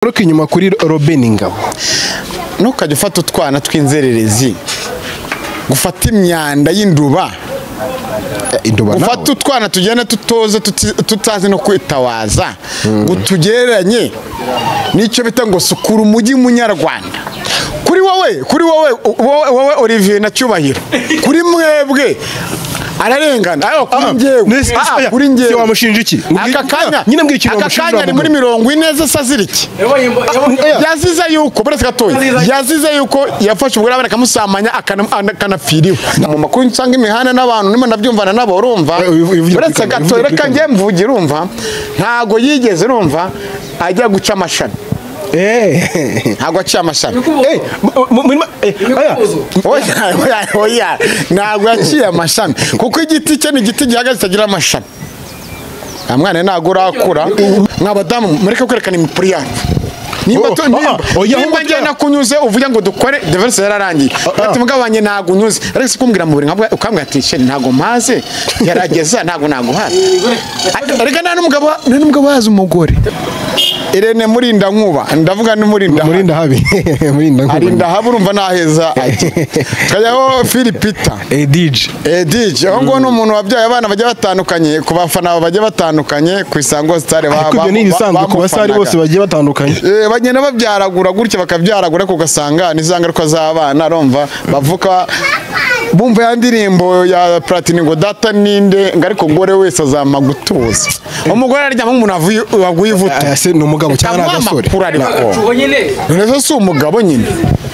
Tugaruke inyuma kuri Roben Ngabo. Ntukajya ufata utwana tw'inzererezi, gufata imyanda y'induba, gufata utwana tugenda tutoza tutazi no kwitawaza, ngo tugereranye n'icyo bita ngo sukura umujyi munyarwanda. Kuri wowe wowe Olivier na Cyubahiro, kuri mwebwe ararengana. Ayo kuri njyewe wamushinja iki? Aka kanya nyine mbwira ikintu wamushinja. Aka kanya ari muri 40 ze saziriki. Yazize yuko buretse gatoya, yazize yuko yafashe umugore abana akamusamanya akanapfiriwe. Mu makuru nsanga imihanda n'abantu nimo nabyumvana nabo, urumva buretse gatoya, reka njye mvuge, urumva ntago yigeze, urumva ajya guca amashami. Ntabwo aciye amashami. Oya, ntabwo yaciye amashami, kuko igiti cye ni igiti gihagaze kitagira amashami. Nta mwana ntabwo urakura. Mwa badamu mureke kwerekana imipuri yanyu. Nimba njye nakunyuze uvuge ngo dukore divorce yararangiye. Ati mugabo wanjye ntabwo unyuze, ariko si kumbwira mu buriri ukambwira ati sheri ntabwo mpaze, gerageza ntabwo naguhaze. Ariko nta n'umugabo wazi umugore. Irene Murinda nkuba, ndavuga ni Murinda. Murinda habi. Murinda nkuba. Arinda habi, urumva naheza. Kayaho Philipita. DJ. DJ. Aho ngo n'umuntu wabyaye abana bajya batandukanye, ku bafana bajya batandukanye ku Isango Star ba. Ariko ibyo ni ibisanzwe ku basari bose bagiye batandukanye. Bagenda babyaragura gutya bakabyaragura kugasanga n'izangaruka z'abana, urumva bavuka bumva ya ndirimbo ya Platini ngo data ninde, ngo ariko ngore wese azama gutuza. Umugore aryama nk'umuntu waguye ivuta. Ese ni umugabo cyangwa ari agasore? None se umugabo nyine.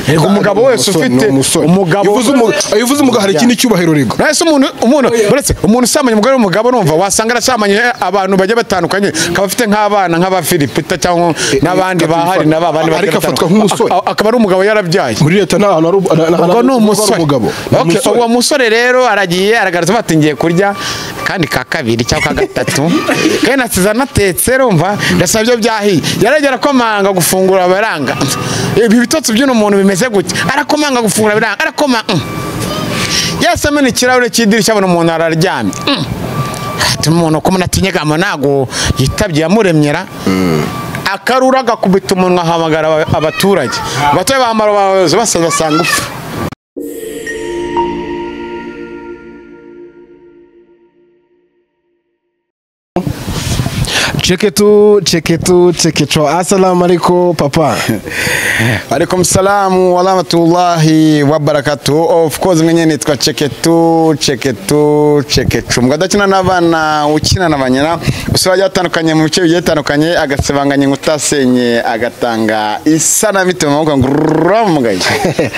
Yego umugabo wese ufite umugabo uvuze umugabo hari ikindi cyubahiro rego. None se umuntu buretse umuntu usamanye umugore w'umugabo, numva wasanga arasamanye abantu bajya batandukanye, akaba afite nk'abana nk'aba Philipita cyangwa n'abandi bahari n'abandi ariko afatwa nk'umusore, akaba ari umugabo yarabyaye. Muri leta nta hantu ari umugabo. Uwo musore rero aragiye aragarutse bati ngiye kurya kandi ka kabiri cyangwa ka gatatu, kandi nasize anatetse, urumva ndasaba ibyo byahiye. Yaragera komanga gufungura baranga, ibi bitotsi by'uno muntu bimeze gutya, arakomanga gufungura biranga, arakoma yasamena ikirahure cy'idirishya abona umuntu araryamye. Ati umuntu ko munatinyegama ntago yitabye yamuremyera, akarura agakubita umunwa ahamagara abaturage, abaturage bahamara abayobozi basaza basanga upfa. Cheketu, cheketu, cheketu. Assalamu alaikum papa. Alaikum salamu wa rahmatullahi wa barakatuh. Of course mwenye nitwa Cheketu, Cheketu, Cheketu. Mgadakina n'abana ukina n'abanyana usura yatandukanye mu bice bigiye bitandukanye, agasebanganye ngutasenye agatanga isana mitema maboko nguramugaye.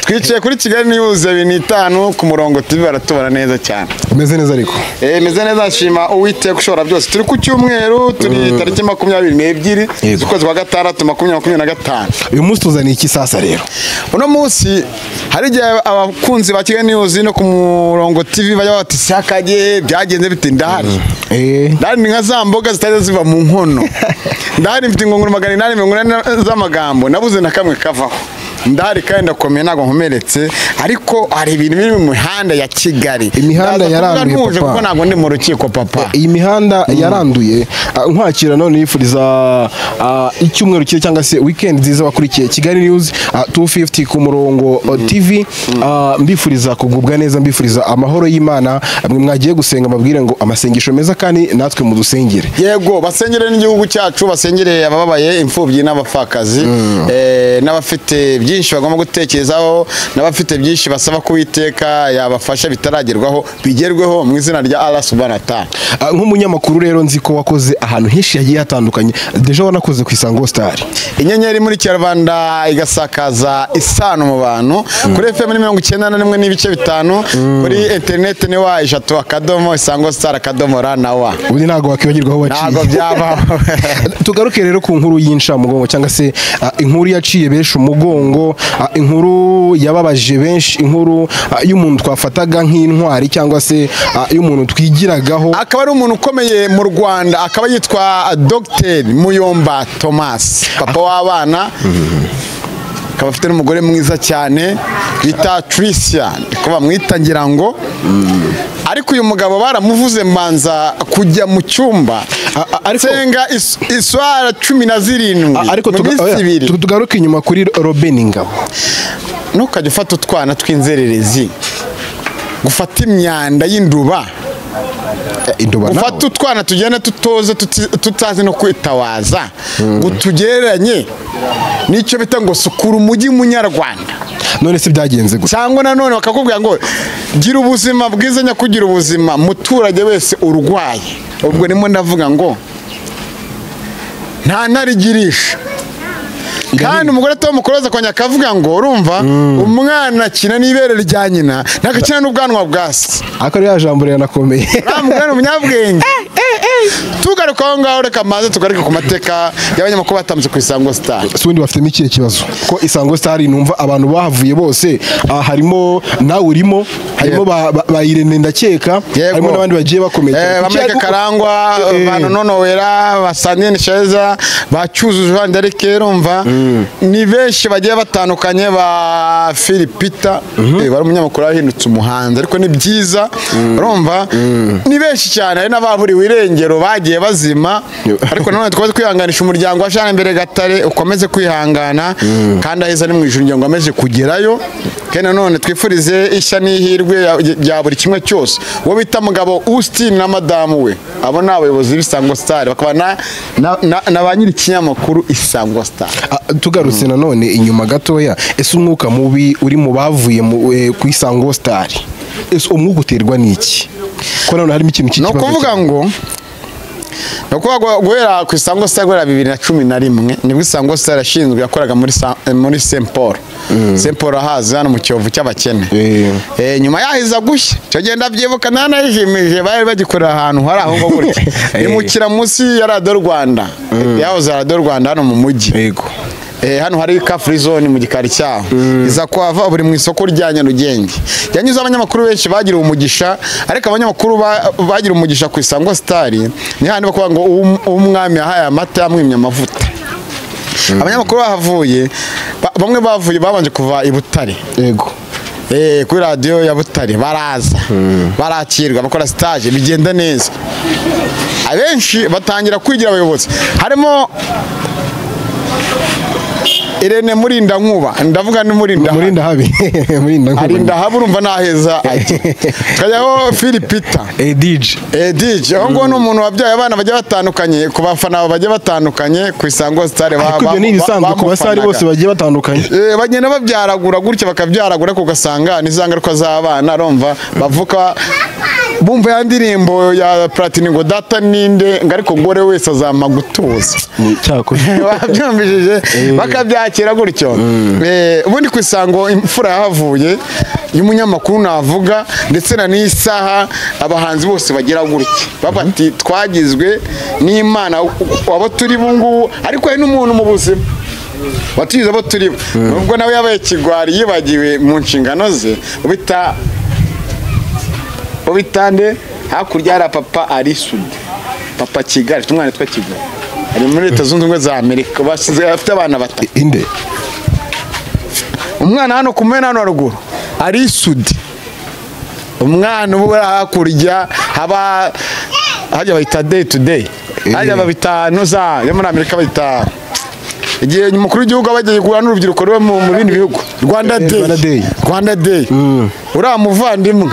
Twicaye kuri Kigali News 25 ku murongo TV, baratubara neza cyane. Meze neza ariko. Meze neza, nshima Uwiteka ushobora byose. Turi ku cyumweru, turi tariki 22 z'ukwezi kwa gatandatu 2025. Uyu munsi tuzaniye iki sasa rero? Uno munsi hari igihe abakunzi ba Kigali News no ku murongo TV bajya bati sakaje byagenze bite, ndahari. Ndahari ni nka za mboga zitaje ziva mu nkono. Ndahari mfite ingunguru 880 z'amagambo nabuze na kamwe kavaho. Ndahari kandi ndakomeye ntabwo nkomeretse, ariko hari ibintu biri mu mihanda ya Kigali. Imihanda yaranduye papa. Kuko ntabwo ndi mu rukiko papa. Iyi mihanda yaranduye. Nkwakira none yifuriza icyumweru cyiza cyangwa se weekend nziza bakurikiye Kigali News 250 ku murongo TV. Mbifuriza kugubwa neza, mbifuriza amahoro y'Imana. Mwe mwagiye gusenga mabwire ngo amasengesho meza kandi natwe mudusengere. Yego, basengere n'igihugu cyacu, basengere abababaye, imfubyi n'abapfakazi, n'abafite byinshi bagomba gutekerezaho, n'abafite byinshi basaba kuwiteka yabafasha bitaragerwaho bigerweho mu izina rya Allah subhanahu wa ta'ala. Nk'umunyamakuru rero nzi ko wakoze ahantu henshi yagiye hatandukanye, deja wanakoze ku Isango Star. Inyenyeri muri Kinyarwanda igasakaza isano mu bantu, kuri FM ni 91.5, kuri internet ni wa 3 Isango Star .ra na wa. Ubundi ntago wakwibagirwa aho waciye. Ntago byabaho. Tugaruke rero ku nkuru y'incamugongo cyangwa se inkuru yaciye benshi umugongo, inkuru yababaje benshi, inkuru y'umuntu twafataga nk'intwari cyangwa se y'umuntu twigiragaho, akaba ari umuntu ukomeye mu Rwanda, akaba yitwa Dr Muyomba Thomas, papa w'abana, akaba afite n'umugore mwiza cyane. Bita Tricia, ko bamwita ngira ngo. Ariko uyu mugabo baramuvuze mbanza kujya mu cyumba nsenga iswara 17. Ariko tugaruke inyuma kuri Robin Ngabo. Ntukajya ufata utwana tw'inzererezi, gufata imyanda y'induba, gufata utwana tugenda tutoze tutazi no kwitawaza, ngo tugereranye n'icyo bita ngo sukura umujyi munyarwanda. None se byagenze gute? Cyangwa nanone bakakubwira ngo gira ubuzima bwiza, nyakugira ubuzima muturage wese urwaye. Ubwo nimo ndavuga ngo nta ntarigirisha. Kandi umugore Tom Close akongera akavuga ngo urumva umwana akina n'ibere rya nyina ntakakina n'ubwanwa bwa se. Ariko rya jambo rirakomeye. Ramugana umunyabwenge. Tugaruka aho ngaho, reka maze tugaruke ku mateka y'abanyamakuru batambutse ku Isango Star. Si ubundi bafitemo ikihe kibazo? Ko Isango Star numva abantu bahavuye bose, harimo nawe urimo, harimo ba Irene ndakeka, harimo n'abandi bagiye bakomeye. Bamureke Karangwa, ba Nonowera, ba Sandrine Sheza, ba Cyuzuzo Jean d'Arc, urumva ni benshi bagiye batandukanye, ba Philipita, bari umunyamakuru yahindutse umuhanzi, ariko ni byiza, urumva ni benshi cyane. Hari n'ababuriwe irengero bagiye bazima, ariko nanone twaze kwihanganisha umuryango wa Jean Mbere Gatare ukomeze kwihangana, kandi aheza ni mu ijuru ngo ameje kugerayo. Kandi nanone twifurize ishya n'ihirwe bya buri kimwe cyose uwo bita mugabo Austin na madamu we, abo ni abayobozi b'Isango Star, bakaba na ba nyiri ikinyamakuru Isango Star. Tugarutse nanone inyuma gatoya, ese umwuka mubi uri mu bavuye ku Isango Star, ese umwuka uterwa n'iki? Ko nanone harimo ikintu cy'ikibazo. No kuvuga ngo guhera ku Isango Star guhera 2011 nibwo Isango Star yashinzwe, yakoraga muri Saint Paul. Saint Paul ahazi hano mu Kiyovu cy'abakene. Nyuma yahiza gushya, cyo genda byibuka nanayijimije bari bagikorera ahantu hari aho ngo gutya. Imukira munsi ya Radio Rwanda. Yahoze Radio Rwanda hano mu mujyi. Yego. Hano hari ka free zone mu gikari cyaho. Iza kwava buri mu isoko rya Nyarugenge. Yanyuze abanyamakuru benshi bagira umugisha, ariko abanyamakuru bagira umugisha ku Isango Star ni handi bakuvuga ngo umwami yahaye amata yamwimye amavuta. Abanyamakuru bahavuye, bamwe bavuye babanje kuva i Butare. Yego. Kuri radio ya Butare baraza, barakirwa, bakora stage bigenda neza. Abenshi batangira kwigira abayobozi. Harimo Irene Murinda Nkuba, ndavuga ni Murinda. Murinda habi. Murinda Nkuba. Arinda habi urumva naheza ajya. Kayaho Philipita. DJ. DJ. Aho ngo n'umuntu wabyaye abana bajya batandukanye, ku bafana bajya batandukanye ku Isango Star ba. Ariko ibyo ni ibisanzwe ku basari bose bagiye batandukanye. Bagenda babyaragura gutya bakabyaragura kugasanga n'izangaruka z'abana urumva bavuka bumva ya ndirimbo ya Platini ngo data ninde, ngo ariko ngore wese azama gutuza. Cyakoze. Babyumvishije bakabyakira gutyo. Ubundi ku Isango imfura yahavuye y'umunyamakuru navuga, ndetse na n'isaha abahanzi bose bagira gutya babati twagizwe n'Imana abo turi bungubu, ariko hari n'umuntu mu buzima watugize abo turi, nubwo nawe yabaye kigwari yibagiwe mu nshingano ze, ubita ubitande hakurya hari papa Arisudi, papa Kigali, tumwana twa Kigali ari muri Leta Zunze Ubumwe za Amerika, basize afite abana batatu. Inde umwana hano kumena hano haruguru Arisudi, umwana uba hakurya haba hajya bayita day to day, hajya babita noza yo muri Amerika bayita igihe umukuru w'igihugu abagiye guhura n'urubyiruko rwo mu bindi bihugu Rwanda Day, Rwanda Day. Uriya muvandimwe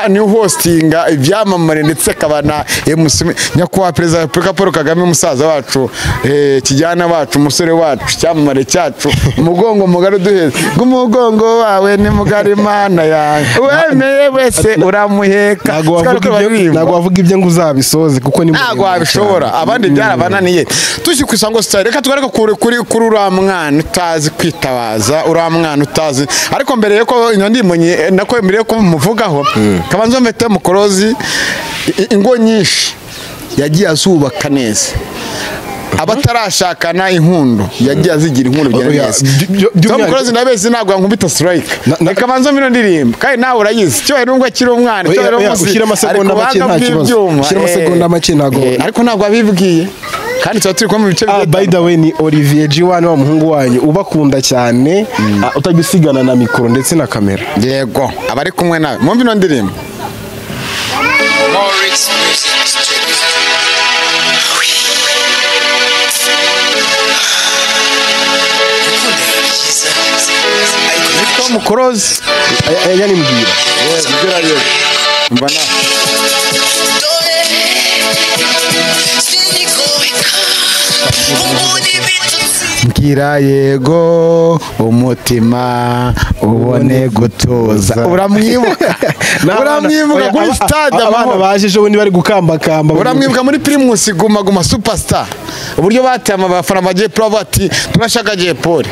ni hostinga ibyamamare ndetse akaba na nyakubahwa perezida wa Repubulika Paul Kagame, umusaza wacu, kijyana wacu, umusore wacu, icyamamare cyacu, umugongo mugari uduheze, ng'umugongo wawe ni mugari Mana yanjye, uwemeye wese uramuheka. Ntabwo wavuga ibyo ngo uzabisoze kuko ni ntabwo wabishobora, abandi byarabananiye. Tujye ku Isango Star, reka tugaruke kuri uriya mwana utazi kwitabaza, uriya mwana utazi. Ariko mbere yuko ndimonye nako mbere yuko muvugaho kabanza mfite mukorozi, ingo nyinshi yagiye azubaka neza, abatarashakana inkundo yagiye azigira inkundo bya neza. Mukorozi ndabezi ntabwo yankubita strike, reka banza mino ndirimbo kandi nawe urayizi, cyo nubwo akiri umwana, cyo ushyira amasegonda make nta kibazo, ushyira amasegonda make ntago, ariko ntabwo abibwiye. Kandi tuba turi kumwe mu bice Ah, by the way, ni Olivier G1 wa muhungu wanyu ubakunda cyane, utajya usigana na mikoro ndetse na kamera. Yego, abari kumwe nawe mwumve ino ndirimbo. Maurice Music Studio. Gukunda biba byiza, ariko Tom Close Yanimbwira. Umva nawe. dore sinigobeka ubundi ibitotsi. Mbwira yego umutima ubone gutuza. Uramwibuka? Uramwibuka kuri stade abana Amahoro? baje ejo bundi bari gukambakamba. Uramwibuka muri Primus Guma Guma Superstar, uburyo bateye abafana ba Jay Polly bati turashaka Jay Polly.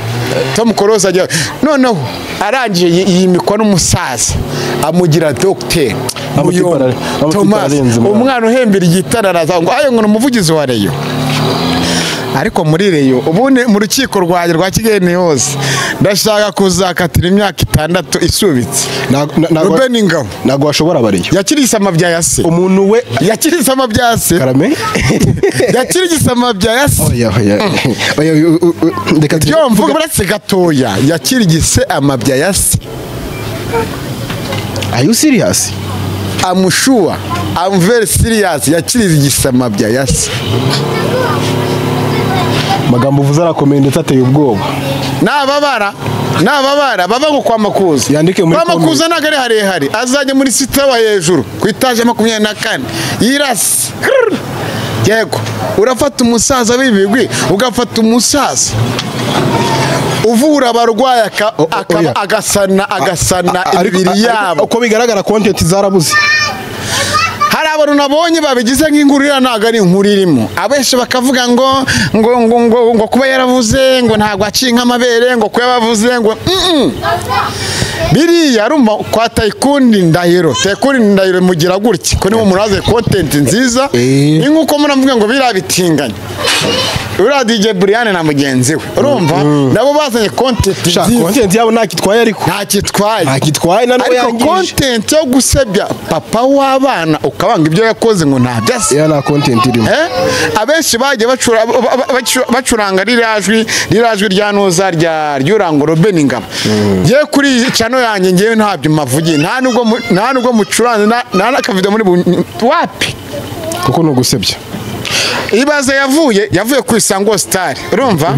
Tom Close ajya noneho arangije yimikwa n'umusaza amugira docteur Amutipe Muyombo amutipe Thomas, ararenze mwana. umwana uhembera igitara araza ngo ayo ngo ni umuvugizi wa Rayon. Ariko muri Rayon ubundi mu rukiko rwanjye rwa Kigali ni hose ndashaka kuzakatira imyaka 6 isubitse. Ruben Ingabo Ntabwo washobora bariyo. yakirise amabya ya se. Umuntu we Yakirise amabya ya se. Karame. Yakirise amabya ya se. Oya oya. Oya reka Ibyo mvuga buretse gatoya, yakirigise amabya ya se. Are you serious? I'm sure, I'm very serious. Yakirigise amabya ya se. Magambo uvuze arakomeye ndetse ateye ubwoba. Nababara nababara bava ngo kwa Makuza. Yandike muri kwa Makuza ntabwo ari harehare, azajya muri sitawa hejuru ku itaje 24 yirasi. Yego, urafata umusaza w'ibigwi, ugafata umusaza uvura abarwayi Oya. agasana imibiri yabo. Uko bigaragara content zarabuze. Hari abantu nabonye babigize nk'inkuru, iriya ntabwo ari inkuru irimo. Abenshi bakavuga ngo ngo ngo ngo ngo kuba yaravuze ngo ntabwo aciye nk'amabere, ngo kuba yabavuze ngo Biriya arumva kwa Tayikundi Ndahiro. Tayikundi Ndahiro mugira gutya ko niwe muraze content nziza. Ni nkuko muravuga ngo biriya bitinganye. Uriya DJ Brian na mugenzi we, urumva nabo bazanye content Sha nziza. content yabo ntakitwaye ariko. Ntakitwaye. Ntakitwaye na nubwo Ariko yangije. content yo gusebya papa w'abana ukabanga ibyo yakoze ngo ntabyo asa. Ya nta content irimo. Abenshi bagiye bacuranga ririya jwi rya Nuza rya Ryurango Ruben Ingabo. Ngewe kuri channel yanjye ngewe ntabyo mavugiye, nta nubwo mucuranze nta n'akavido muri wapi. Kuko ni ugusebya. Ibaze yavuye ku Isango Star, urumva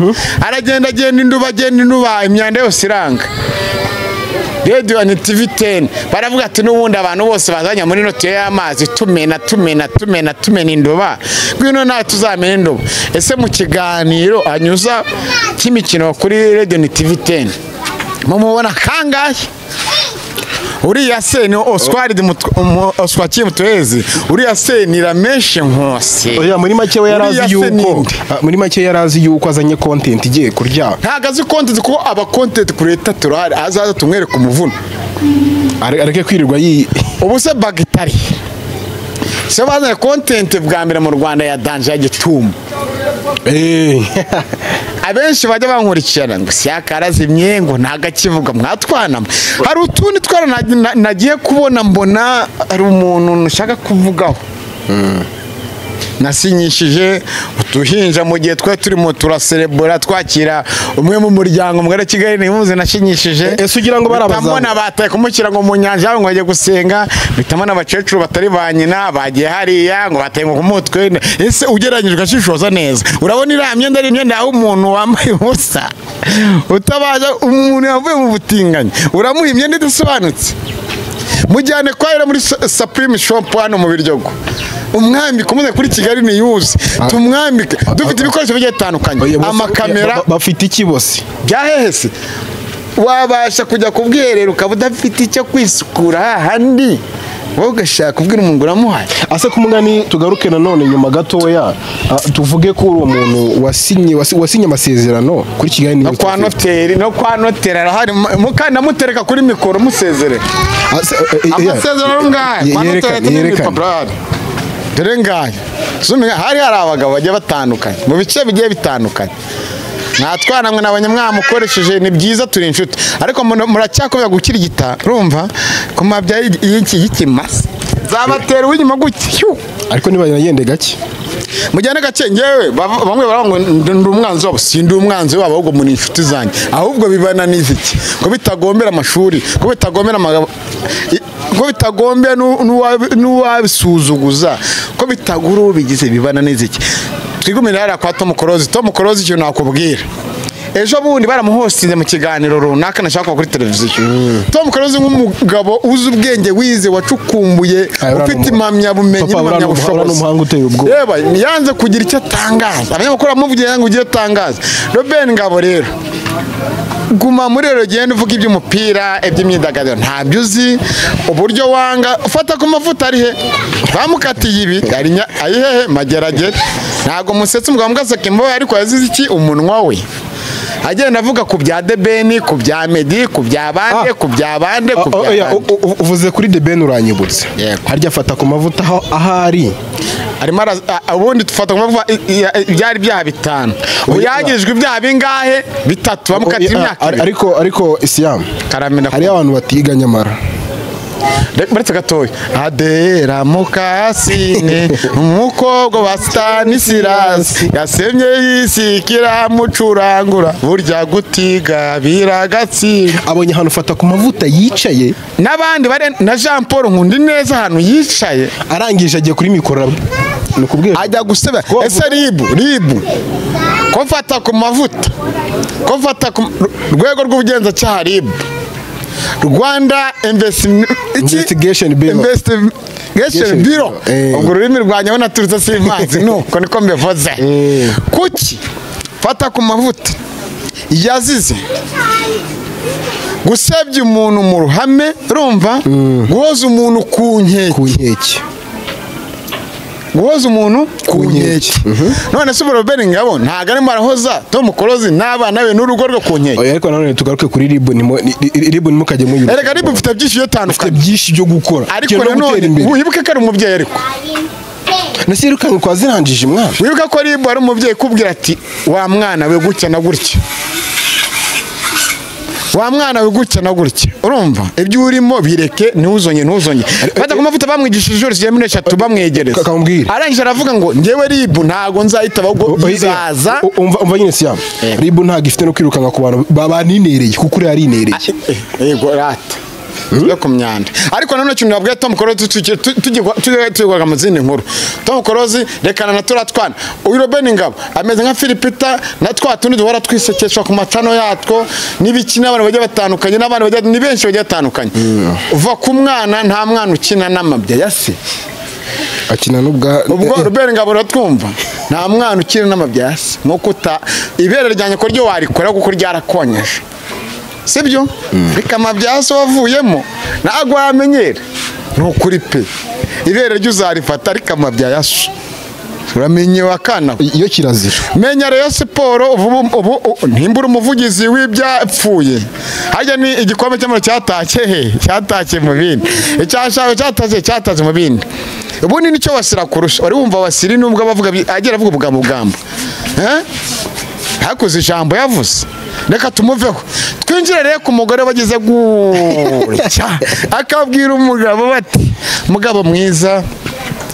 aragenda agenda induba agenda induba imyanda yose iranga. Radio and TV 10 baravuga ati n'ubundi abantu bose bazanya muri note y'amazi tumena tumena tumena tumena indoba, ngwino nawe tuzamena indoba. Ese mu kiganiro anyuza cy'imikino kuri Radio and TV 10 mumubona kangahe? Uriya se ni Oswald Oswaki Mutuhezi, uriya se ni Rameshe Nkosi. Oya muri make we yarazi Uriya se yuko ninde? Muri make yarazi yuko azanye content igiye kurya. Ntabwo azi content kuko aba content creator turahari, azaza tumwereke umuvuno. Areke kwirirwa yi Ubu se Bagitari se bazanye content bwa mbere mu Rwanda ya danger ya Gitumo. Abenshi bajya bankurikirana ngo siyakarazimye ngo ntagakivuga mwatwana. Hari utundi twara nagiye kubona mbona hari umuntu nshaka kuvugaho. Nasinyishije utuhinja mu gihe twari turimo turaserebura twakira umwe mu muryango mugari Kigali nimuze nashinyishije. Ese ugira ngo barabazamu? Mpita mbona bataye kumushyira ngo mu nyanja ngo bajye gusenga, mpita mbona abakecuru batari ba nyina bagiye hariya ngo bataye ngo ku mutwe. Ese ugereranyije ugashishoza neza, urabona iriya myenda ari imyenda yaho umuntu wambaye ubusa utabaza, umuntu yavuye mu butinganyi uramuha imyenda idasobanutse. Mujyane kwa rero muri Supreme Shop hano mu Biryogo, umwambike umuze kuri Kigali ni yuzi tumwambike. Dufite ibikoresho bigiye bitandukanye, amakamera. Bafite iki bose byahehese wabasha kujya ku bwiherero ukaba udafite icyo kwisukura hahandi wowe ugashaka kubwira umuntu uramuhaye. Ase kumugani tugaruke nanone nyuma gatoya, tuvuge ko uwo muntu wasinye amasezerano kuri Kigali No kwa noteri, no kwa noteri arahari, mukanda mutereka kuri mikoro musezere. Amasezerano ngaya kwa noteri n'ibipapuro ahari. Dore ngaya zumenya hari abagabo bagiye batandukanye mu bice bigiye bitandukanye. Mwatwana mwe nabonye mwamukoresheje ni byiza turi inshuti, ariko muracyakomeza gukirigita urumva ku mabya y'iki y'ikimasa zabatera uw'inyuma gutyo. Ariko niba yagende gake Mujyane gake ngewe bamwe baravuga ngo ndi umwanzi wabo, sindi umwanzi wabo, ahubwo muri inshuti zanjye. Ahubwo bibananiza iki? Ko bitagombera amashuri, ko bitagombera ko bitagombera n'uwabisuzuguza, ko bitagura ubigize, bibananiza iki? Twigumire hariya kwa Tom Close. Tom Close, ikintu nakubwira, ejo bundi baramuhostinze mu kiganiro runaka nashaka kuri televiziyo. Tom Close nk'umugabo uzi ubwenge, wize, wacukumbuye, ufite impamyabumenyi n'impamyabushobozi, reba yanze kugira icyo atangaza. Abanyamakuru bamuvugiye ngo ugire atangaza. Robert Ngabo rero, guma muri rero, genda uvuga iby'umupira, iby'imyidagaduro ntabyo uzi. Uburyo wanga ufata ku mavuta ari he? Bamukatiye ibi ari hehe? Mageragere. Ntabwo musetsa umugabo mbwaseka imbohe, ariko yazize iki? Umunwa we. Agenda avuga ku bya Debeni, ku bya Meddy, ku bya bande, ku bya bande, ku bya bande. Uvuze kuri Debeni uranyibutse. Harya afata ku mavuta ahari arimo, ubundi tufata ku mavuta byari ibyaha 5, ubu yagirijwe ibyaha bingahe? 3, bamukatira imyaka 2. Ariko Isiam, hariyo abantu batiga nyamara. Baretse gatoya. Adera Mukasine, umukobwa wa Stanislas, yasemye yisikira mucurangura, burya gutiga biragatsinda. Abonye ahantu ufata ku mavuta yicaye n'abandi bare na Jean Paul Nkundi neza ahantu yicaye, arangije agiye kuri mikoro nukubwira ajya guseba. Ese ribu ko mfata ku mavuta, ko mfata ku rwego rw'ubugenzacyaha ribu, Rwanda Investigation Bureau, ubwo ururimi rwanjye naturutse simanzi nuko niko mbivuze. Kuki fata ku mavuta yazize gusebya umuntu mu ruhame, urumva, guhoza umuntu ku nkeke, guhoza umuntu ku nkeke. None se Robert Ngabo ntago arimo arahoza Tom Close n'abana be n'urugo rwe ku nkeke? Ariko nanone tugaruke kuri RIB, RIB nimukajye muyuka. Erega RIB mfite byinshi byo tandukanye, mfite byinshi byo gukora, ariko nanone wibuke ko ari umubyeyi. Ariko nasirukanwe kwa zirangije mwana, wibuke ko RIB ari umubyeyi kubwira ati wa mwana we gutya na gutya, wa mwana we gutya na gutya, urumva ibyo urimo bireke, ntuzonye ntuzonye. Fata ku mavuta bamwigishije ijoro zigera muri 3 bamwegereza, arangije aravuga ngo ngewe RIB ntago nzahita ahubwo izaza. Umva nyine Siam, RIB ntago ifite no kwirukanka ku bantu babaninereye, kuko uri yarinereye. Yego rata yo ku myanda. Ariko nanone ikintu nabwiye Tom Close, tugikora mu zindi nkuru, Tom Close rekana na turatwana. Uyu Robert Ngabo ameze nka Philipita na twa tundi duhora twisekeshwa ku macano yatwo n'ibiki, n'abantu bagiye batandukanye, n'abantu bagiye ni benshi bagiye batandukanye. Uva ku mwana, nta mwana ukina n'amabya ya se, akina n'ubwa ubwo Robert Ngabo uratwumva, nta mwana ukina n'amabya ya se, nkuko uta ibere ryanjye ko ryo warikora kuko ryarakonyeje, sibyo? Reka amabyaso wavuyemo ntago wamenyera, nukuri pe, ibere ryo uzarifata, ariko amabya yaso uramenye wakana iyo kirazira. Menya Rayon Sport ubu ntimbura umuvugizi w'ibyapfuye. Hajya ni igikombe cy'amaro cyatashye he, cyatashye mu bindi, icyashawe cyatashye, cyatashye mu bindi. Ubundi nicyo wasira kurusha wari wumva wasiri, nubwo abavuga agera avuga ubugamo bwambo, hakuze ijambo yavuze. Reka tumuveho twinjire rero ku mugore bageze gutya, akabwira umugabo bati mugabo mwiza,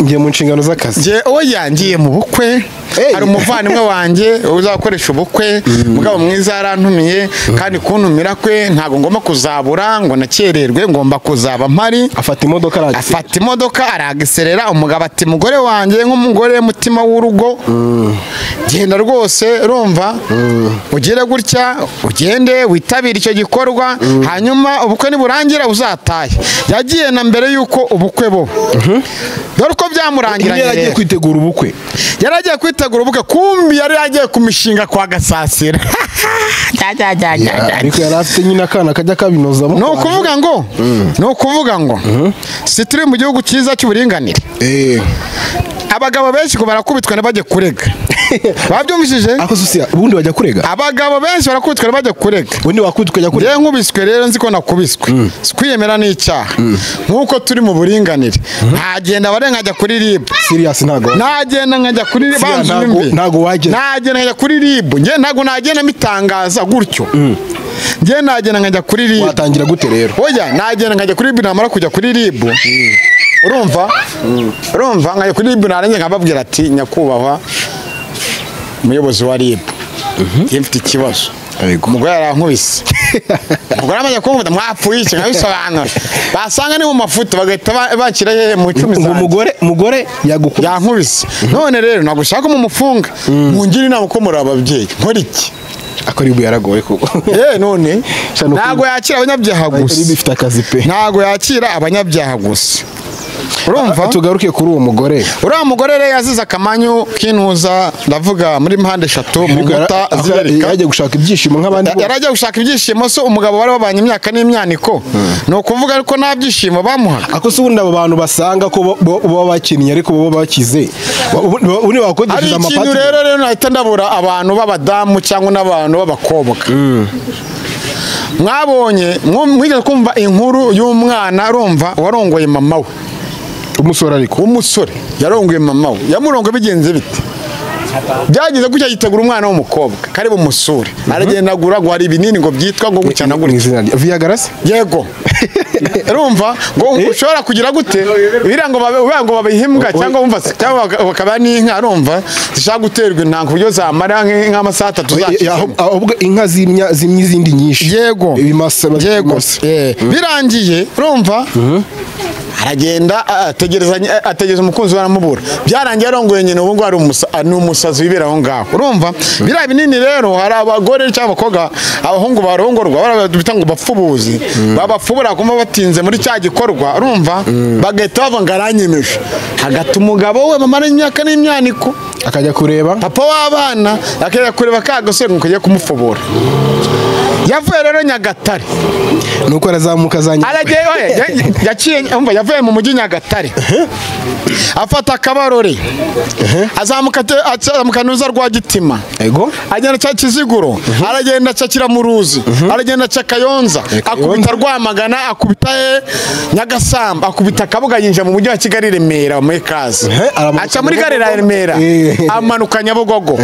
ngiye mu nshingano z'akazi, ngiye oya ngiye mu bukwe, hari umuvandimwe wanjye uzakoresha ubukwe, mugabo mwiza yarantumiye, kandi kuntumira kwe ntago ngomba kuzabura ngo nakererwe, ngomba kuzaba mpari. Afata imodoka aragiserera, afata imodoka aragiserera. Umugabo ati mugore wanjye nk'umugore mutima w'urugo, genda rwose urumva ugire gutya, ugende witabire icyo gikorwa, hanyuma ubukwe niburangira uzatahe. Yagiye na mbere yuko ubukwe buba, dore uko byamurangiranye. Yari agiye kwitegura ubukwe, yari agiye kwitegura ubukwe, kumbi yari agiye kumishinga kwa Gasasira. Ariko yari afite nyine akana kajya kabinozamo. Ni ukuvuga ngo si turi mu gihugu cyiza cy'uburinganire. Abagabo benshi ngo barakubitwa ntibajye kurega. Babyumvishije? Ako susiya ubundi bajya kurega. Abagabo benshi barakubitwa ntibajye kurega. Ubundi wakubitwa ajya kurega. Ngewe nkubiswe rero nzi ko nakubiswe. Kwiyemera ni icyaha. Nkuko turi mu buringanire. Ntagenda barenga ajya kuri RIB. Serious ntago. Nagenda nkajya kuri RIB. Ntago wagenda. Nagenda nkajya kuri RIB. Ngewe ntago nagenda mitangaza gutyo. Ngewe nagenda nkajya kuri RIB. Watangira gute rero? Oya nagenda nkajya kuri RIB, namara kujya kuri RIB. Urumva urumva nkajya kuri RIB, narangiza nkababwira ati: "Nyakubahwa umuyobozi wa RIB, njye mfite ikibazo." Yego. Umugore yarankubise, umugore amaze kunkubita, mwapfuye iki? Nkabisobanura, basanga ni mu mafuti, bagahita banshyira hehe? Mu icumi Ngo zanjye. Umugore yagukubise? Yankubise. None rero ntabwo ushaka ko mumufunga, mungire inama ko muri ababyeyi, nkora iki? Ako RIB yaragoye kuko. None Shano ntabwo yakira abanyabyaha gusa. RIB ifite akazi pe. Ntabwo yakira abanyabyaha gusa, urumva? Tugaruke kuri uwo mugore. Uriya mugore rero yazize akamanyu k'intuza, ndavuga muri mpande eshatu mu nkuta zirarika. Yagiye gushaka ibyishimo nk'abandi bose. Yari agiye gushaka ibyishimo. So umugabo bari babanye imyaka n'imyaniko, ni ukuvuga ariko nta byishimo bamuhaga. Ako se ubundi abo bantu basanga ko baba bakinnye ariko baba bakize, ubundi Hari bakodesheje ikintu amapati. Rero nahita ndabura abantu b'abadamu cyangwa n'abantu b'abakobwa. Mwabonye mwigeze kumva inkuru y'umwana, urumva, warongoye mama we? Umusore ariko. W'umusore yarongoye mama we. Yamurongoye bigenze bite? Byagize gutya, yitegura umwana w'umukobwa kari bumusure, aragenda agura ngo hari ibinini ngo byitwa ngo gutya na Mu gutya. izina rya Viagra se? Yego. Urumva ngo ushobora kugira gute, biriya ngo biriya ngo babihe imbwa cyangwa wumva se, cyangwa bakaba n'inka, urumva, zishaka guterwa intanga ku buryo zamara nk'amasaha 3 zakizemo. Ahubwo inka zimya zimya izindi nyinshi. Yego. Ibimasa. Yego. Ibimasa. Birangiye, urumva, aragenda ategereza umukunzi we, aramubura. Byarangiye arongoye nyina. Ubu ngubu ni umusazi wibera aho ngaho. Urumva biriya binini rero, hari abagore cyangwa abakobwa, abahungu barongorwa, bariya bita ngo bapfubuzi, babapfubura kumva batinze muri cya gikorwa, urumva, bagahita bavuga ngo aranyemeje, hagati umugabo we bamara imyaka n'imyaniko. Akajya kureba. Papa w'abana akajya kureba ka gasore ngo kajya kumufobora. Yavuye rero Nyagatare. Nuko arazamuka azanye. Aragiye, oya, yaciye, umva, yavuye mu mujyi Nyagatare, afata akabarore, azamuka azamuka nuza rwa Gitima. Ego. Agenda aca Kiziguro, aragenda aca Kiramuruzi, aragenda aca Kayonza, akubita Rwamagana, akubita he Nyagasamba, akubita Kabuga, yinjira mu mujyi wa Kigali, Remera muri kazi. Aramanuka aca muri gare ya Remera, amanuka Nyabugogo,